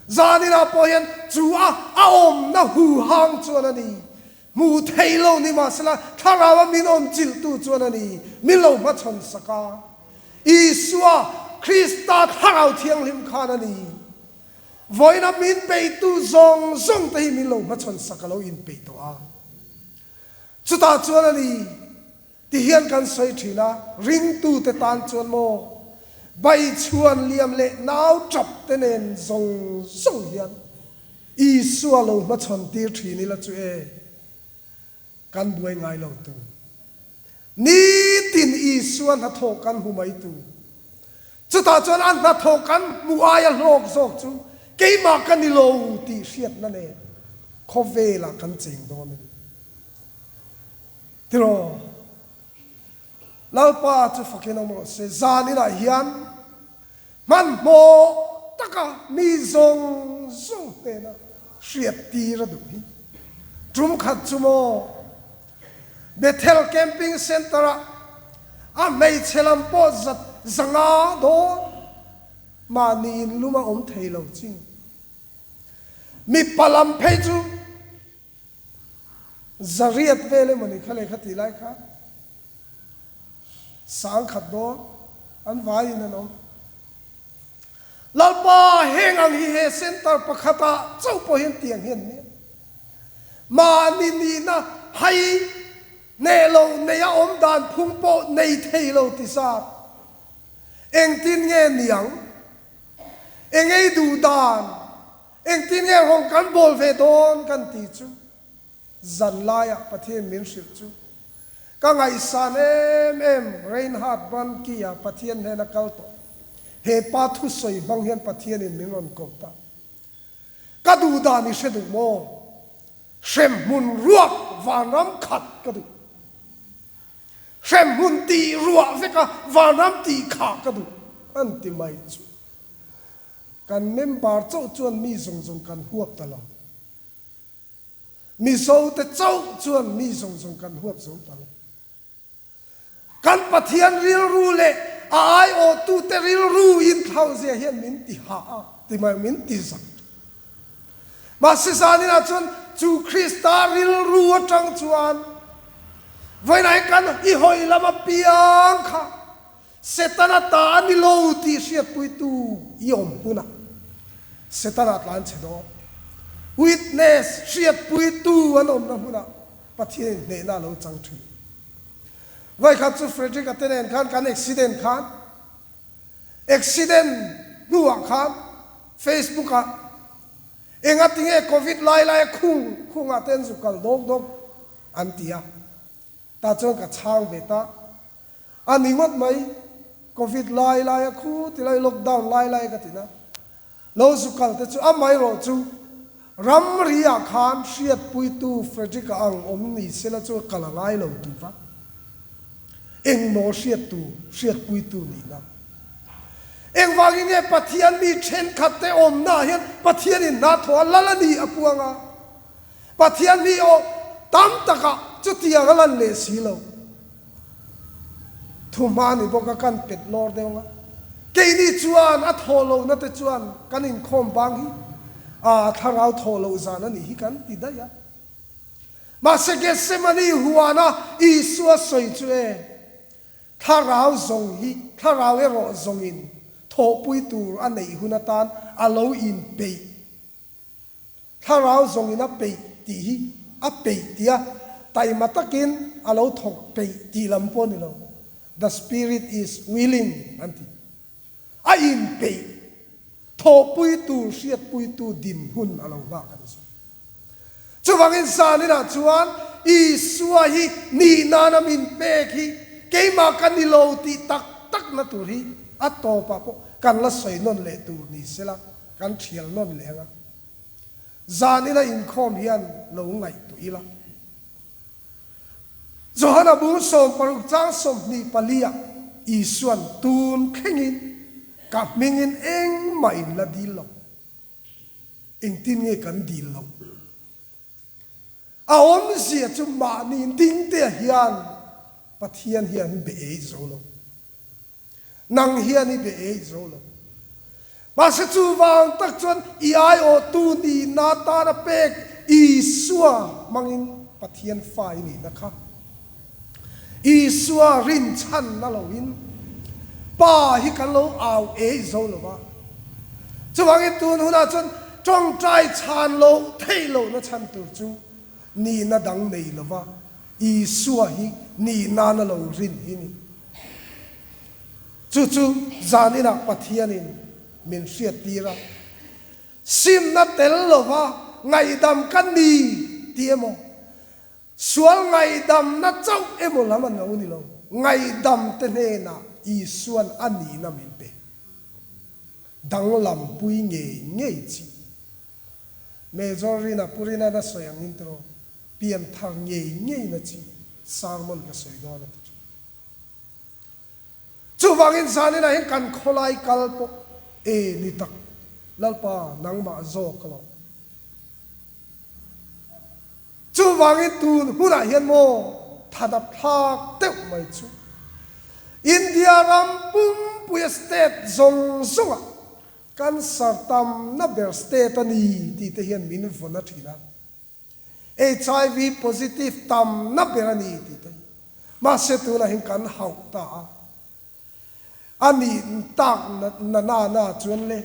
Zaninah pawh hian chu a a awmna hu hang chuan a ni. Hmu thei lo ni mahsela Thlarau a min awm chilhtu chuan a ni min lo hmachhawn sak a. Isua Krista Thlarau Thianghlim khan a ni. Vawiina min peihtu zawng zawng te hi min lo hmachhawn sak a lo inpeih tawh a. Chutah chuan a ni ti hian kan sawi thin a, ringtute tan chuan maw baichhuan liam leh nau tap te nen zawng zawng hian Isua lo hmachhawn tir thin ila chu e, kan buai ngai lo tu. Nitin Isua hnathawh kan hmu mai tu. Chutah chuan a hnathawh kan hmuh aia hlawk zawk chu keimah ka ni lo tih hriatna nen khawvelah kan cheng dawn a ni. Tiraw? Lalpa chu fakin awm rawh se. Zan inah hian hmanhmawh taka mi zawng zawng hnena hriat tir a duh hi. Tum khat chu maw Bethel Camping Centre-ah a hmeichhe lam pawh zat zanga dawn mahni inlum a awm thei lo ching. Mipa lam phei chu Zariat vel emawni kha lehkha tih lai kha sangkhat dawn an vaiin an awm. Lalpa heng ang hi he centre pakhatah chauh pawh hian tiang hian nia. Mahni nihna hai hneh lo nei a awm dan phung pawh nei thei lo ti zat. Engtin nge niang? Engei duh dan? Engtin nge rawng kan bawl ve dawn kan ti chu zan laiah Pathian min hrilh chu ka ngaihsan em em Reinhard Bonnke-a Pathian hnena kal tawh he pa thusawi hmang hian Pathianin min rawn ko ta. Ka duh dan i hre duh maw? Hremhmun ruak vanram khat ka duh. Hremhmun tih ruah veka vanram tih khah ka duh an ti mai chu. Kan member chauh chuan mi zawng zawng kan huap ta lo. Mizo te chauh chuan mi zawng zawng kan huap zo ta lo. Kan Pathian rilru leh a aiawhtute rilru inthlauhzia hian min ti hah a, ti mai min ti zak. Mahse zaninah chuan chu Krista rilru atang chuan vawiinah hian kan i hawi lam apiang kha Setana ta a ni lo tih hriatpuitu i awm hunah Setana tlan chhe dawn. Witness hriatpuitu an awmna hmunah Pathianin hnehna a lo chang thin. Vawikhat chu Frederick-a te nen khan kan accident khan accident hnuah khan Facebook-ah engatinge Covid lai laia khung khungah te an zu kal dawk dawk an ti a. Tah chuan ka chhang ve ta. A ni ngawt mai, Covid lai lai a khu ti lai, lockdown lai lai ka ti na. Lo zu kal te chu amaherawh chu ramri ah khan hriatpuitu Frederick-a ang awm ni sela chu kal a ngai lo tur a. Engmaw hriattu, hriatpuitu nihna. Engvangin nge Pathian mi thenkhat te awmna ah hian Pathianin hna thawh a lal a ni a puang a. Pathian mi aw tam takah chutiang a lan leh si lo. Thuhma ni bawk a kan pet lawr deuh a. Keini chuan a thawh lohna te chuan kan inkhawm bang hi a thlarau thawh loh zan a nih hi kan ti daih a. Mahse Gethsemane huana Isua sawi chu e, thlarau zawng hi thlarau erawh zawngin thawhpui tur a neih hun atan a lo inpeih. Thlarau zawngin a peih tih hi a peih tia taima takin a lo thawk peih tih lam pawh a ni lo. The spirit is willing an ti. A inpeih, thawhpuitu, hriatpuitu din hun a lo nghak a ni zawk. Chuvangin zaninah chuan Isua hi nih nana min pek hi keimah ka ni lo tih tak takna tur hi a tawpah pawh kan la sawi nawn leh tur ni sela. Kan thial nawn leh ang a, zan ila inkhawm hian lo ngaihtuah ila. Johana bung 60 chang 24 ah Isuan tun thlengin. Ka hmingin engmah in la dil lo. Engtin nge kan dil loh? A awmzia chu mahni dingtea hian Pathian hi an be ei zo lo. Nang hian i be ei zo lo. Mahse chuvang tak chuan i aiawhtu nihna tana pek Isua hmangin Pathian fa i nihna kha Isua rinchhanna loin Pa hi kan lo au ei zo lo va. Chuvangin tun hunah chuan tawngtai chhan loh theih lohna chhan tur chu nihna dang nei lova Isua hi nihnana lo rin hi ni. Chu chu zan inah Pathianin min hriattir a, simna tel lova ngaihdam ka ni tih emaw, sual ngaihdamna chauh emaw lam an lo ni lo, ngaihdamte hnenah Isua'n a nihna min pe. Danglampui ngei ngei chi. Major Rina Pu Rina'n a sawi angin tiraw, pianthar ngei ngeina chi sermon ka sawi dawn a ti thin. Chuvangin zaninah hian kan khawlai kal pawh e ni tak, Lalpa nangmah zawk lo. Chuvangin tun hunah hian maw thanap thlak deuh mai chu India ram pumpuia state zawng zawngah cancer tamna ber state a ni tih te hian min vawn a thin a. Hiv positive tamna ber a ni tih te hi. Mahse tunah hian kan hauh ta a. A nih tak na na na chuan le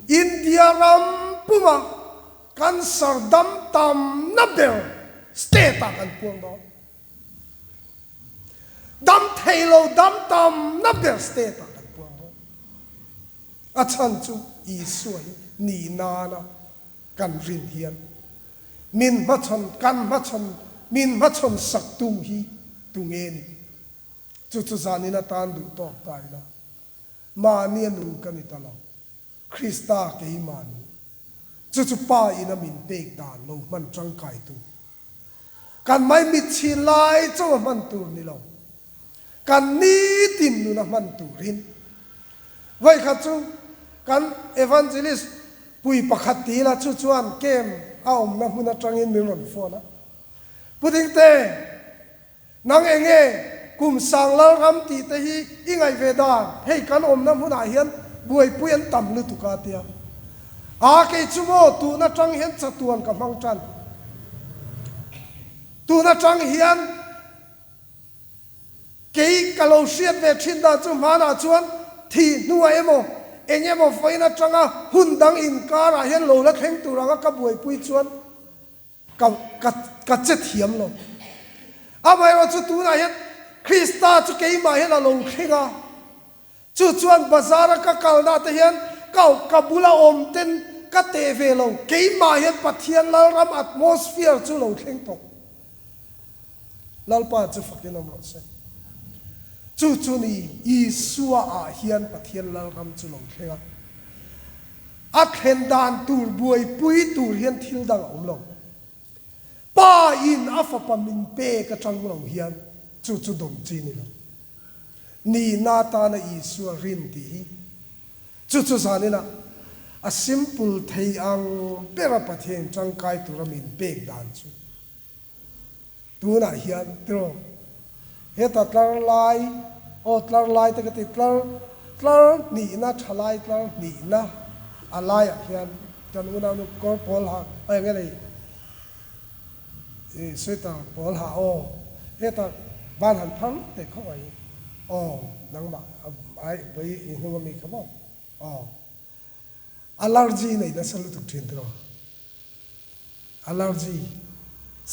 India ram puma cancer dam tamna ber state ah kan puang dawn. Dam thei lo dam tamna ber state ah kan puang dawn. A chhan chu Isua hi nih nana kan rin hian min hmachhawn kan hmachhawn min hmachhawn saktu hi tunge ni? Chu chu zanin atan duh tawk ta ila, mahni a nung ka ni ta lo, Krista keimah nung. Chu chu Pa ina min pek dan lo hman tangkaitu. Kan maimit chhin lai chauh a hman tur ni lo, kan nitin nun a hman turin. Vawikhat chu kan evangelist pui pakhat ti ila chu chuan camp a awmna hmun atangin min rawn phone a, Pu Dingte, nang enge kum sang lalram tih te hi i ngaih ve dan, hei kan awmna hmunah hian buaipui an tam lutuk a tia. Aa kei chu maw tun atang hian chatuan ka hmang tan. Tun atang hian Kei ka lo hriat ve thin dan chu hmanah chuan thih hnuah emaw eng emaw vawiin atanga hun dang inkarah hian lo la thleng tur anga ka buaipui chuan ka ka ka che thiam lo. Amaherawh chu tunah hian Krista chu keimah hian a lo thleng a. Chu chuan bazar a ka kalna te hian ka ka bula awm ten ka teh ve lo, keimah hian Pathian Lalram atmosphere chu lo thleng tawh. Lalpa chu fakin awm rawh se. Chu chu ni Isua ah hian Pathian Lalram chu lo thleng a. A thlen dan tur buaipui tur hian thil dang a awm lo. Pa in a fapa min pek atang lo hian chu chu dawn chi ni lo. Nihna atana Isua rin tih hi chu chu zaninah a simple thei ang bera Pathian tangkai tura min pek dan chu tunah hian tiraw heta tlar lai aw tlar lai te ka ti tlar tlar hnihna tha lai tlar hnihna a laiah hian kan unaunu kawr pawl ha eng nge nei I sweater pawl ha aw heta ban han phar lawk teh khawp ai aw nangmah ai vawi i hnung ami kha maw aw allergy nei nasa lutuk thin tiraw allergy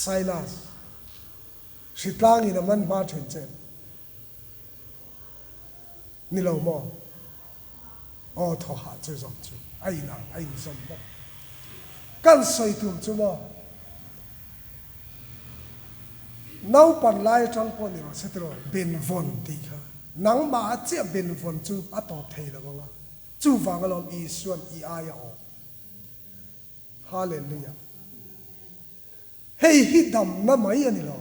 sinus hritlang in a man hma thin che ni lo maw aw thaw hah chu zawk chu a inang a inzawm bawk kan sawi tum chu maw naupan lai atang pawh ni rawh se tiraw benvawn tih kha nangmah a chiah benvawn chu a tawp thei lo ang a chuvang alawm Isuan i ai a awm Hallelujah hei hi damna mai a ni lo.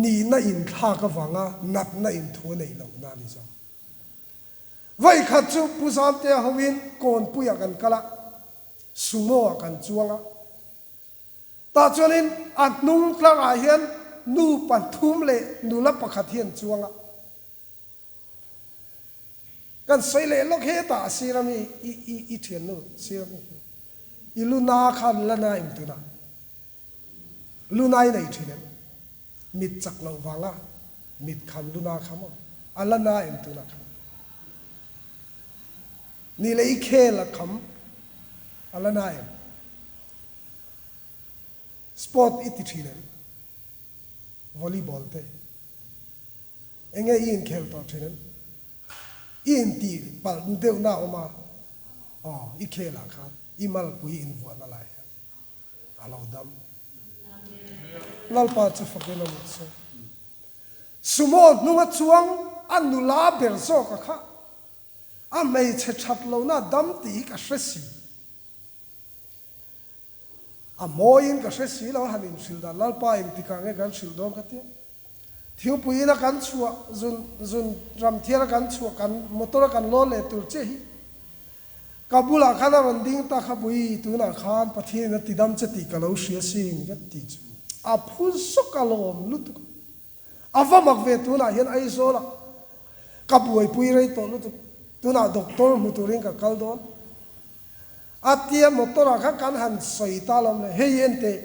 Nihna inthlak avanga natna inthu a neih lohna a ni zawk. Vawi khat chu Pu Zamtea hoin Kawnpuiah kan kal a, Sumo ah kan chuang a. Tah chuanin a hnung tlangah hian nu pathum leh nula pakhat hi an chuang a. Kan sawi leh lawk hetah a sir ami i i i thiannu sir ami i lu na khan la na em tunah lu na i nei thin em mit chak loh vanga mit kham lu na kha maw a la na em tunah khan ni leh i khel a kham a la na em sport i ti thin em volleyball te. Enge i inkhel tawh thin em? I intih palh deuhna a awm a, aw i khelah khan i malpui invuahna lai hian a lo dam. Lalpa chu fakin a mut se. Sumo hnunga chuang a nula ber zawka kha a hmeichhe that lohna a dam tih hi ka hre si. A mawiin ka hre si lo a han inhrilh dan Lalpa engtikah nge kan hrilh dawn ka tia. Thingpuiin a kan chhuah zun zun ramthiar a kan chhuah kan motor a kan lawn leh tur chiah hi ka bulah khan a rawn ding ta kha bui tunah khan Pathianin a tidam che tih ka lo hria sin ka tih chu a phu zawk a lawm lutuk a. A va mak ve tunah hian Aizawl ah ka buaipui rei tawh lutuk tunah doctor hmu turin ka kal dawn. A tia motor ah khan kan han sawi ta lo le, hei en teh,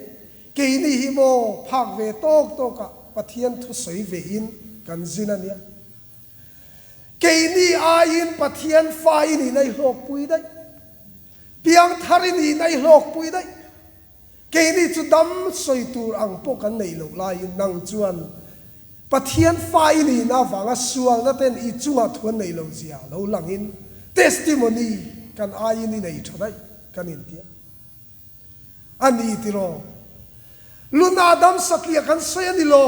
keini hi maw phak ve tawk tawk ah Pathian thu sawi ve in kan zin a nia. Keini aiin Pathian fa i nihna i hlawkpui daih, piangthar i nihna i hlawkpui daih, keini chu dam sawi tur ang pawh kan neih loh laiin nang chuan Pathian fa i nihna avanga sualna ten i chungah thu an neih loh zia lo langin testimony kan aiin i nei tha daih kan intia a ni tiraw? Luna dam satliah kan sawi a ni lo.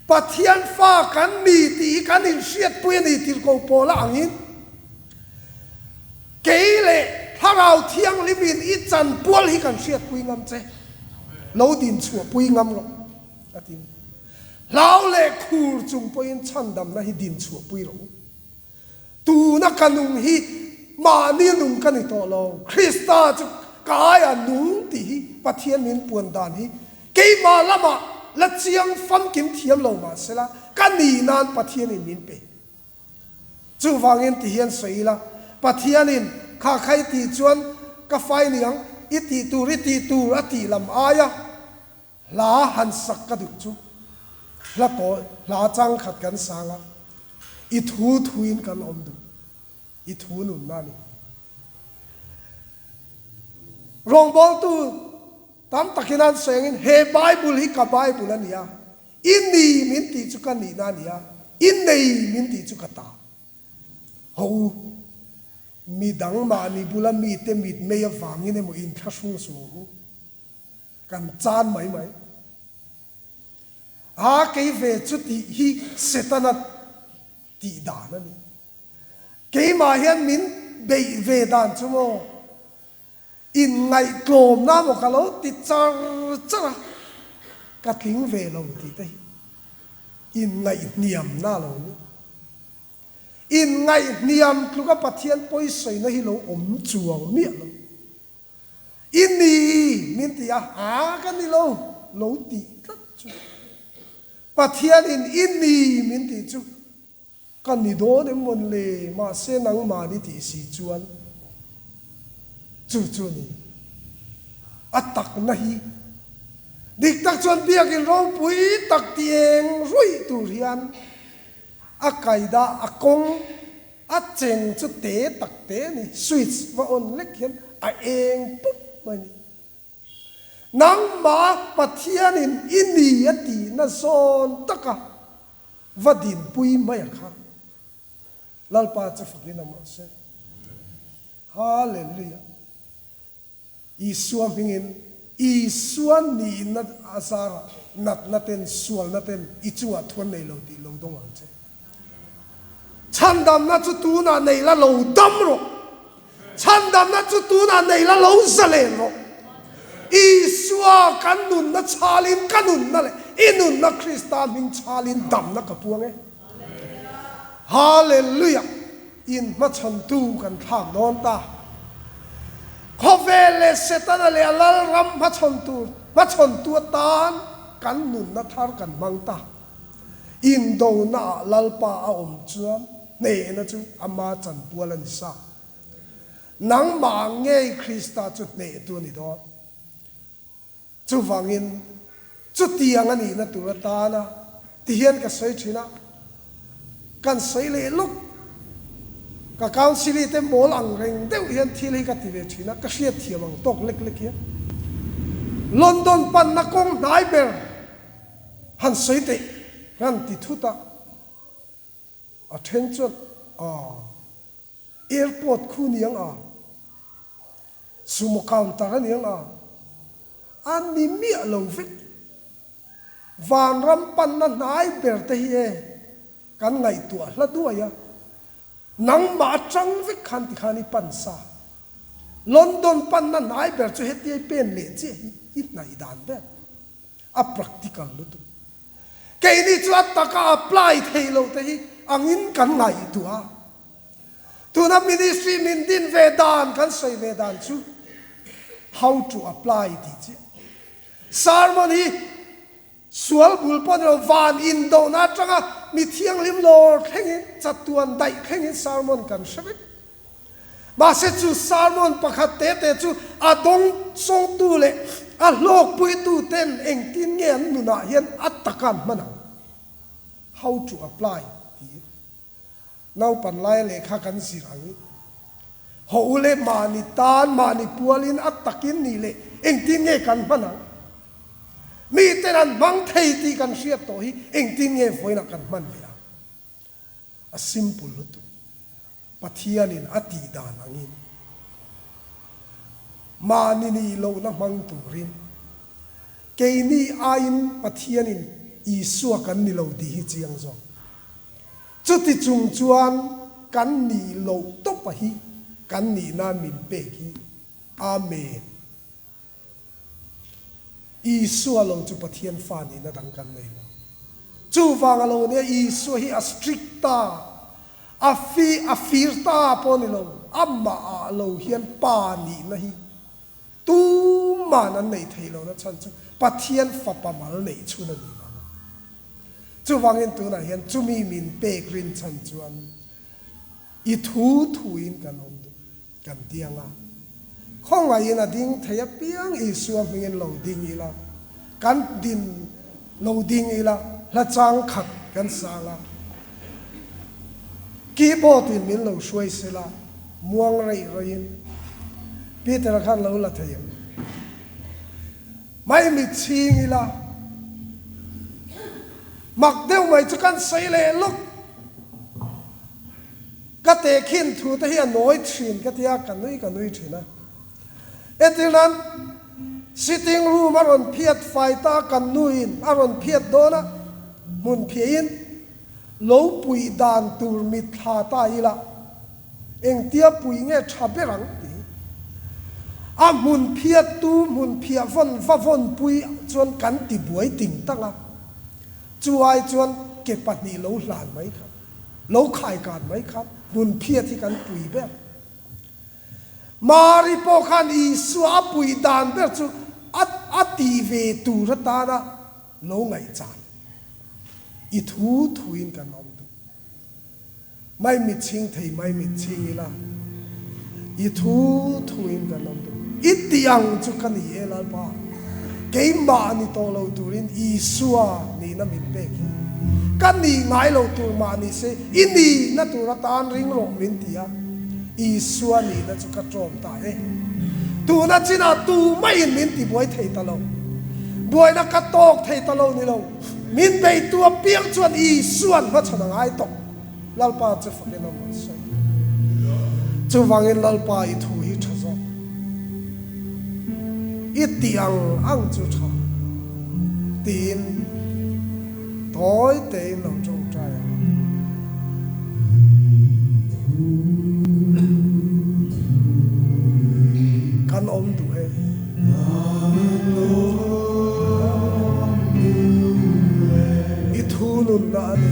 Pathian fa kan ni tih hi kan inhriatpui a ni tirhkoh pawla angin kei leh Thlarau Thianghlimin i chanpual hi kan hriatpui ngam che, lo dinchhuahpui ngam rawh. A ti. Hlau leh khur chung pawhin chhandamna hi din chhuahpui rawh u. Tuna ka nung hi mahni nung ka ni tawh lo, Krista chu ka aia nung tih hi Pathian min puan dan hi keimah lamah la chiang famkim thiam lo mah sela ka nih nan Pathianin min pe. Chuvangin ti hian sawi ila, Pathianin kha kha i tih chuan ka fai niang, i tih tur i tih tur a tih lam aia Hla han sak ka duh chu hla tawi, hla chang khat kan sang a, i thu thuin kan awm duh, i thu nunna a ni. Rawngbawltu tam takin an sawi angin he Bible hi ka Bible a ni a, i ni min tih chu ka nihna a ni a, i nei min tih chu ka ta. Ho u, mi dang mahni bula mite mitmei avangin emaw inthlahrung suh ang u. Kan chan mai mai. A kei ve chu tih hi Setana tih dan a ni. Keimah hian min beih ve dan chu maw inngaihtlawmna maw ka lo ti char char a, ka tling ve lo tih te hi inngaihhniamna a lo ni. Inngaihhniam tluka Pathian pawisawina hi lo awm chuang miah lo. I ni min ti a, aa ka ni lo, lo tih tlat chu. Pathianin i ni min tih chu ka ni dawn em mawn le, mahse nangmah ni tih si chuan chu chu ni. A takna hi dik tak chuan biakin ropui tak ti eng ruih tur hian a kaida a kawng A cheng chu te tak te a ni, switch va on lek hian a eng pup mai a ni. Nangmah Pathianin i ni a tihna zawn taka va dinpui mai a kha. Lalpa chu fakin a mawlh se. Hallelujah. Isua hmingin Isua nihna a zarah natna ten, sualna ten i chungah thu an nei lo tih lo dawng ang che. Chhandamna chu tunah nei la lo dam rawh. Chhandamna chu tunah nei la lo zalen rawh. Isua kan nunna chhalin ka nunna leh i nunna Krista hming chhalin damna ka puang e. Hallelujah! Inhmachhawntu kan thlak dawn ta. Khawvel leh Setana leh a lalram hmachhawn tur hmachhawntu atan kan nunna thar kan hmang ta. Indonaah Lalpa a awm chuan hnehna chu ama chanpual a ni sa. Nangmah ngei Krista chu hnehtu a ni dawn. Chuvangin, chutiang a nihna tur atana ti hian ka sawi thin a, kan sawi leh lawk. Ka council-i te mawl ang reng deuh hian thil hi ka ti ve thin a, ka hriat thiam ang tawk lek lek hian. London panna kawng hnai ber han sawi teh han ti thut a, a then chuan, Aw. Airport khu niang a, sumo counter a niang a, a ni miah lo vek. Vanram panna hnai ber te hi e kan ngaihtuah hla duai a, nangmah atang vek khan tikhan i pan sa. London panna hnai ber chu hetia i pen leh chiah hi i hnaih dan ber. A practical lutuk. Keini chu a taka apply theih loh te hi angin kan ngaihtuah a. Tuna ministry min din ve dan kan sawi ve dan chu how to apply tih chiah. Sermon hi sual bul pawh ni lo van indohna atanga mi thianghlim lawr thlengin chatuan daih thlengin sermon kan hre vek. Mahse chu sermon pakhat te te chu a dawng sawngtu leh a hlawkpuitu ten engtin nge an nunah hian a taka an hman ang? How to apply tih naupan laia lehkha kan zir ang. Haw u le mahni tan mahni pualin a takin nih leh engtin nge kan hman ang? Miten an hmang thei tih kan hriat tawh hi engtin nge vawiinah kan hman ve ang? A simple lutuk. Pathianin a tih dan angin mahni nih lohna hmang turin keini aiin Pathianin Isua kan ni lo tih hi chiang zawk. Chuti chung chuan kan nih loh tawpa hi kan nihna min pek hi. Amen. Isua lo chu Pathian fa nihna dang kan nei lo. Chuvang a lo nia Isua hi a strict ta, a fi a fir ta pawh a ni lo, amah ah lo hian pa nihna hi tuman an neih theih lohna chhan chu Pathian fapa mal neih chhun a nih vang a. Chuvangin tunah hian chumi min pek rin chhan chuan i thu thuin kan awm duh. Kan tiang a, khawngaihin a ding thei apiang Isua hmingin lo ding ila, kan din lo ding ila, hla chang khat kan sang a, keyboard in min lo hruai sela, muang reih rawih in Peter-a khan lo la thei ang. Mai mit chhing ila, mak deuh mai chu kan sawi leh lawk. Ka tehkhin thu te hi a nawi thin ka tia, ka nui ka nui thin a. Entir nan, sitting room a rawn phiat fai ta kan nuin a rawn phiat dawn a, hmun phiahin lo puih dan tur mitthla ta ila, engtia puih nge tha ber ang tih. A hmun phiattu hmun phiah vawn va vawnpui chuan kan ti buai ting tang a, chu ai chuan ke pahnih lo hlan mai kha. Lo khaikan mai kha hmun phiat hi kan pui ber. Mari pawh khan Isua a pui dan ber chu a a ti ve tur atana lo ngaihchan. I thu thuin kan awm duh. Mai mit chhing thei mai mit chhing ila i thu thuin kan awm duh. I tih ang chu ka ni e Lalpa. Keimah ni tawh lo turin Isua nihna min pek hi ka nih ngai lo tur mah ni se i nihna tur atan ring rawh min ti a, Isua nihna chu ka ṭawm ta e. Tuna chinah tumaiin min tibuai thei ta lo. Buaina ka tawk thei ta lo ni lo. Min beitu apiang chuan Isua'n hmachhawn a ngai tawh. Lalpa chu fakin awm rawh se. Chuvangin Lalpa i thu hi tha zawk. I tih ang ang chu tha tiin tawi tein lo tawngtai ang a. Kan awm duh e. I thu nunna a ni.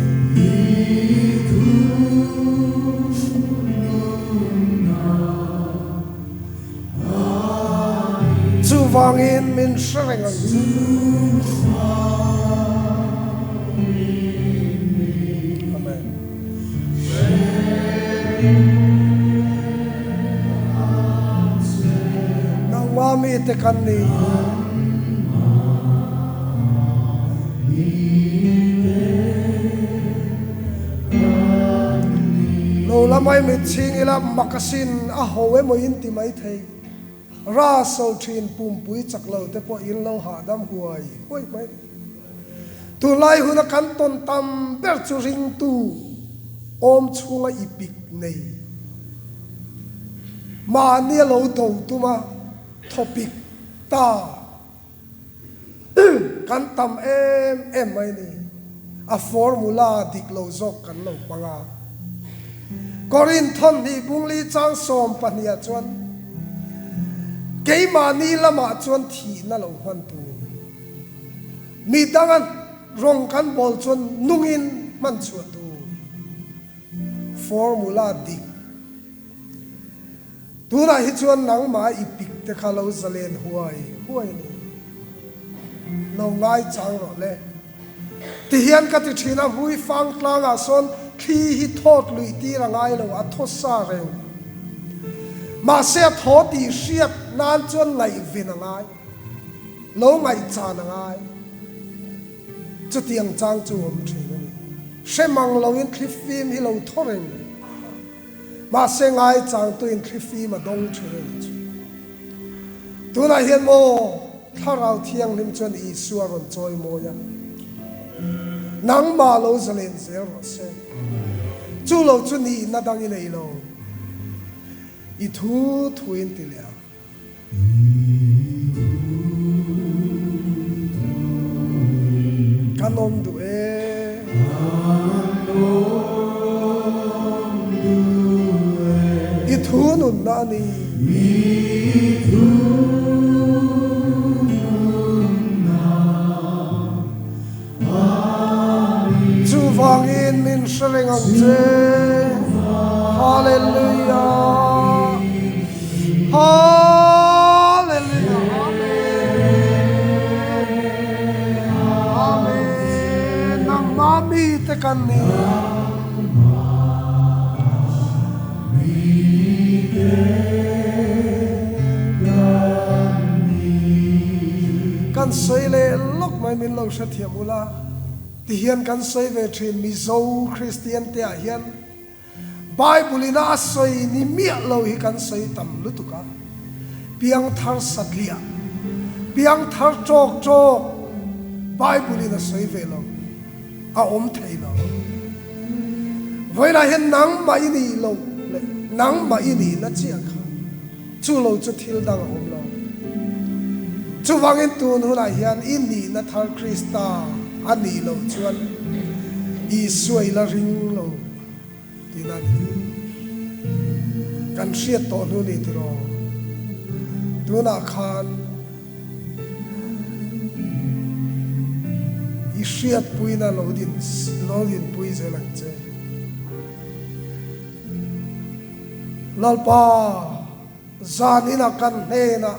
Chuvangin min hre reng ang che. Amen. Nangmah mite kan ni. Lo la mai mit chhing ila makasin a ho emaw in ti mai thei. Ra so thin pumpui chak lo te pawh in lo hahdam huai huai mai. Tunlai huna kan tawn tam ber chu ringtu awm chhunga i pik nei. Mahni a lo do tuma thawpik ta kan tam em em mai ni. A formula dik lo zawk kan lo hmang a. Korinth thawmhnih bungli chang 12 ah chuan keimahni lamah chuan thihna lo hman tur. Mi danga rawng kan bawl chuan nungin hman chhuah tur. Formula dik. Tunah hi chuan nangmah i pik te kha lo zalen huai huai a ni. Lo ngai chang rawh le. Tihian ka ti thin a, hui fang tlangah sawn thli hi thawt luih tir a ngai lo, a thaw sa reng. Mahse a thaw tih hriat nan chuan ngaihven a ngai. Lo ngaihchan a ngai. Chutiang chang chu awm thin a ni. Hre mang loin thlifim hi lo thaw reng a. Mahse ngaichangtuin thlifim a dawng thin a ni chu. Tunah hian maw Thlarau Thianghlim chuan Isua rawn chawi mawi a. Nangmah lo zalen zel rawh se. Chu lo chu nihna dang i nei lo. I thu thuin ti leh ang. Kan awm duh e. I thu nunna a ni. Chuvangin min hre reng ang che. Hallelujah. Hallelujah. Amen. Amen. Nangmah mite kan ni. Kan sawi leh lawk mai min lo hrethiam ula, tihian kan sawi ve thin Mizo Kristian te ah hian Bible in a sawi ni miah lo hi kan sawi tam lutuk a, piangthar satliah, piangthar tawk tawk Bible in a sawi ve lo. A awm thei lo. Vawiinah hian nangmah i nih loh leh nangmah i nihna chiah kha chu lo chu thil dang a awm lo. Chuvangin tun hunah hian i nihna thar Krista a nih loh chuan Isua i la ring lo tihna a ni. Kan hriat tawh hnu ni tiraw? Tunah khan. I hriatpuina lo din lo dinpui zel ang che. Lalpa, zan inah kan hnenah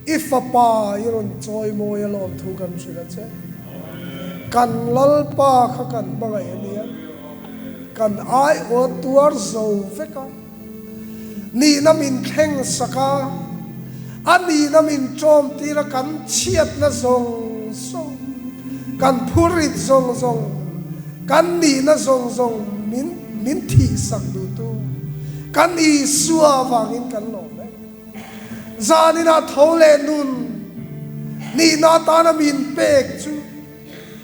i fapa i rawn chawi mawi a lawm thu kan hrilh a che. Kan Lalpa kha kan hmangaih a nia. Kan aiawh tuar zo vek a. Nihna min thleng sak a, a nihna min ṭawm tir a, kan chhiatna zawng zawng, kan phurrit zawng zawng, kan nihna zawng zawng min min thih sak duhtu kan Isua avangin kan lawm e. Zaninah tho leh nun nihna atana min pek chu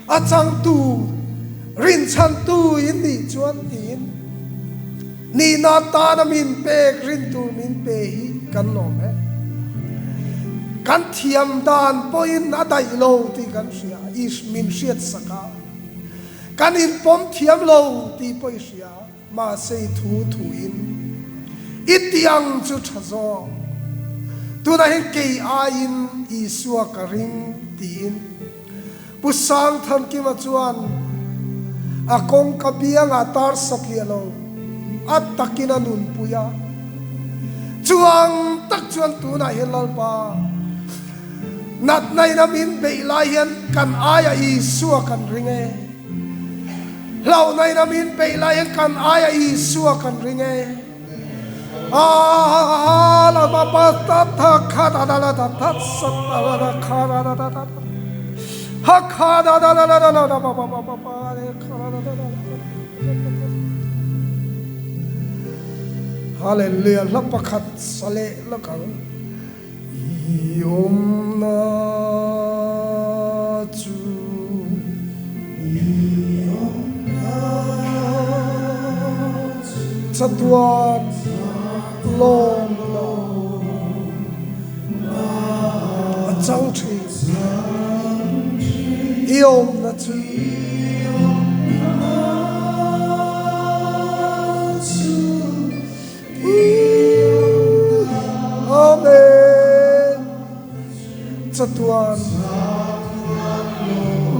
A changtu, rinchhantu in nih chuan tiin nihna tana min pek rin tur min pe hi kan lawm e. Kan thiam dan pawhin a daih lo tih kan hria, i min hriat sak a. Kan inpawm thiam lo tih pawh i hria. Mahse i thu thuin i tiang chu tha zawk. Tunah hian kei aiin Isua ka ring tiin Pu Sangthankima chuan a kawngka biangah tar satliah lo a takin a nunpui a. Chuang tak chuan tunah hian Lalpa. Natna in a min beih lai hian kan aia Isua kan ring e. Hlauhna in a min beih lai hian kan aia Isua kan ring e. A la ba ba ta tha kha da da la da tha sa ta la da kha da da da da da ha kha da da la la la la da ba ba ba ba ba re kha da da da la Hallelujah hla pakhat sa leh lawk ang. I awmna chu I awmna chu Chatuan lawmna a chang thin I awmna chu I awmna chu Amen. Chatuan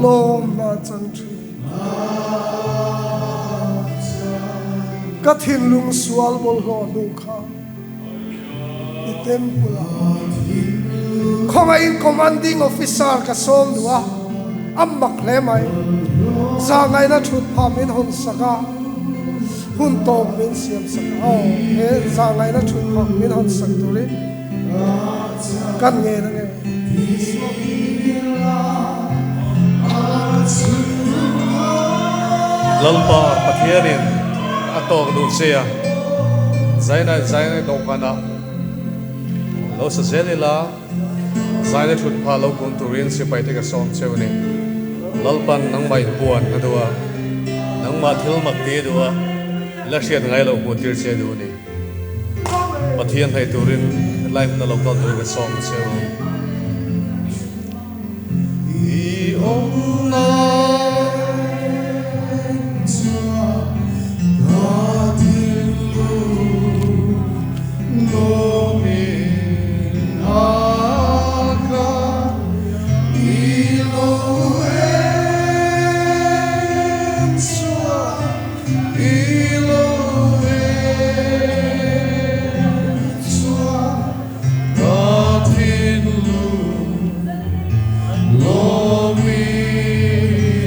lawmna chang thin. Ka thinlung sual bawlhhlawh hnu kha i temple ah khawngaihin commanding officer ka sawm duh a, a mak hle mai. Zahngaihna thut phah min hawn sak a. Hun tawp min siam sak a, aw he zahngaihna thut phah min hawn sak turin kan ngen ange. Lalpa Pathianin a tawk duh che a, Zainai Zainai dawhkanah lo sa zel ila, Zaina thut phah lo kun turin sipaite ka sawm cheu ni. Lalpan nangmah inpuan a duh a, nangmah thil mak ti a duh a, la hriat ngai loh hmuh tir che a duh ni. Pathian hnaih turin helai hmuna lo kal turin ka sawm cheu. I awmna chuan ka thinlung lawmin a khat i lo en chuan i lo en chuan Ka thinlung lawmin.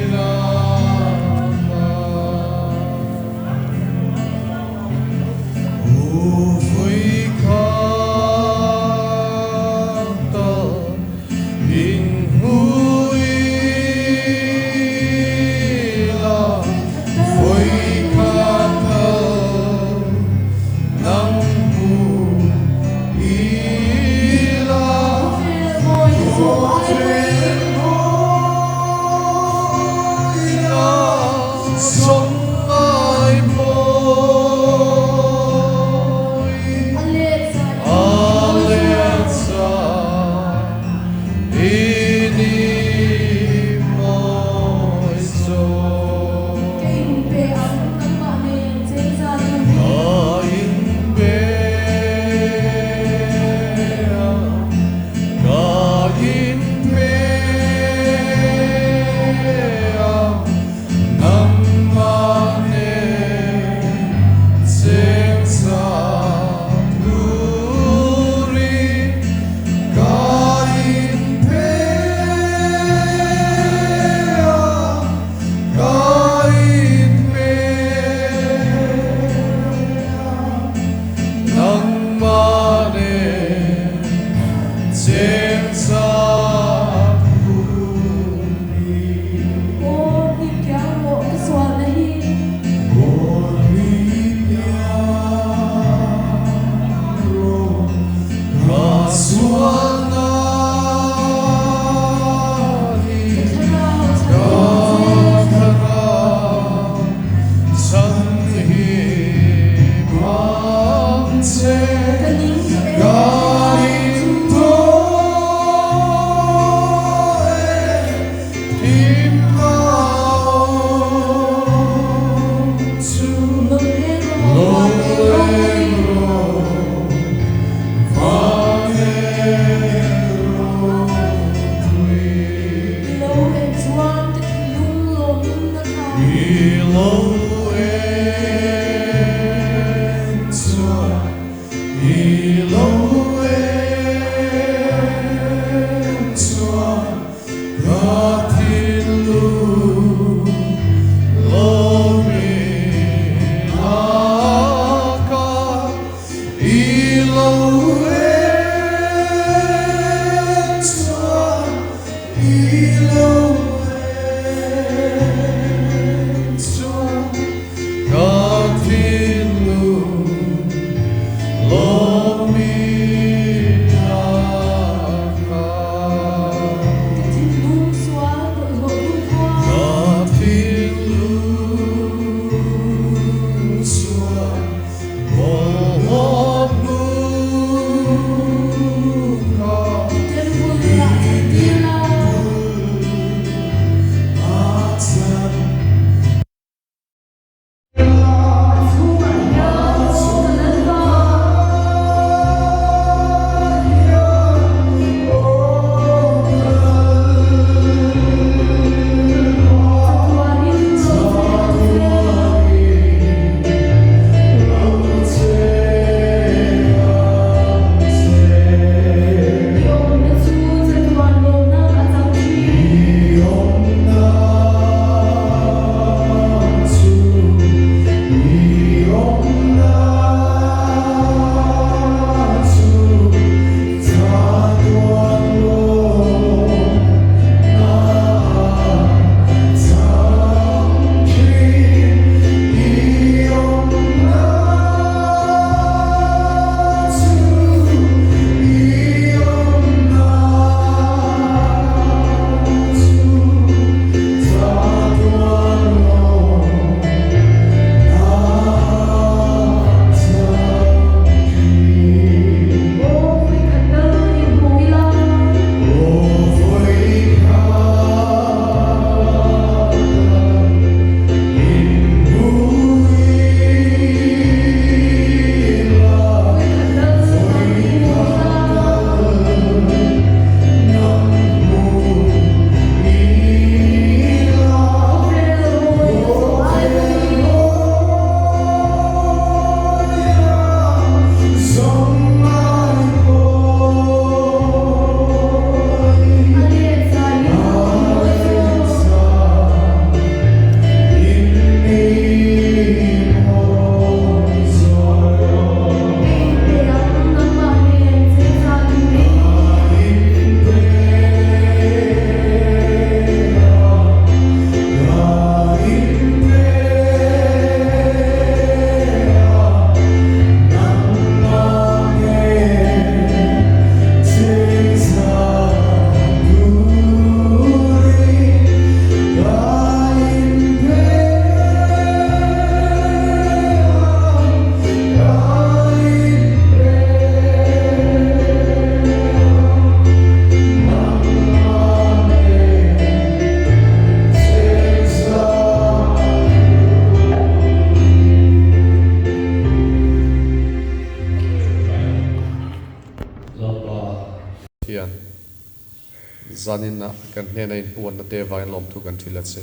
Zaninah kan hnena inpuanna te vangin lawmthu kan thil a che.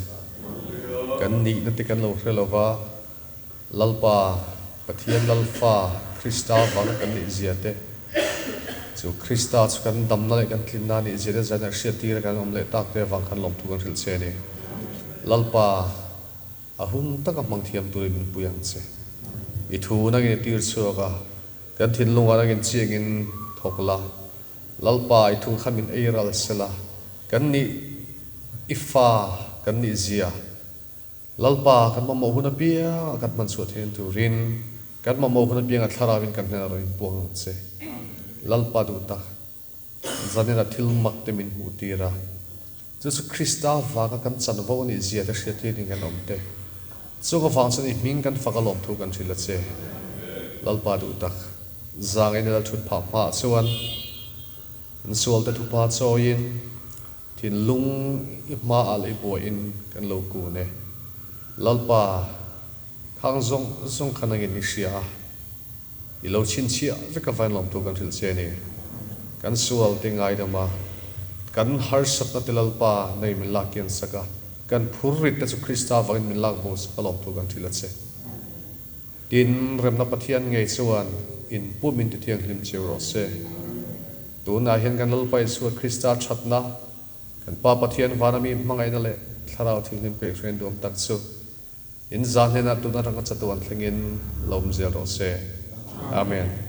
Kan nihna te kan lo hre lova, Lalpa, Pathian Lalfa, Krista vanga kan nih zia te, chu Krista chu kan damna leh kan tlinna nih zia te zaninah hriattir a kan awm leh tak te vang khan lawmthu kan hrilh che a ni. Lalpa, A hun taka hmang thiam turin min pui ang che. I thu nangin i tir chhuak a, kan thinlungah nangin chiangin thawk la. Lalpa, i thu kha min ei ral sela, kan nih i fa kan nih zia. Lalpa, kan mamawh hun apiangah kan hman chhuah theihna turin, kan mamawh hun apiangah thlarauin kan hnenah rawn inpuang ang che. Lalpa duh tak. Zanina thil mak te min hmuh tir a, chu chu Krista vanga kan chanvo a nih zia te hriat hianin kan awm te. Chung avang chuan i hming kan fak a lawm thu kan hrilh a che. Lalpa duh tak, zangin i lal thut phah hmaah chuan an sual te thupa chawiin thinlung i hmaah leh i buaiin kan lo kun e. Lalpa, khang zawng zawng kha nangin i hria a. I lo chhinchhiah vek a vainlawm tur kan hrilh che a ni. Kan sual te ngaidam a, kan harsatna te Lalpa nei min lak kian sak a, kan phur rit te chu Krista vangin min lak bo sak a lawm tur kan hrilh a che. Tin, remna Pathian ngei chuan in pum in ti thianghlim cheu rawh se. Tunah hian kan Lalpa Isua Krista thatna, kan Pa Pathian vana mi hmangaihna leh Thlarau Thianghlim kaihhruain duam tak chu In zan hnenah tun atanga chatuan thlengin lo awm zel rawh se. Amen.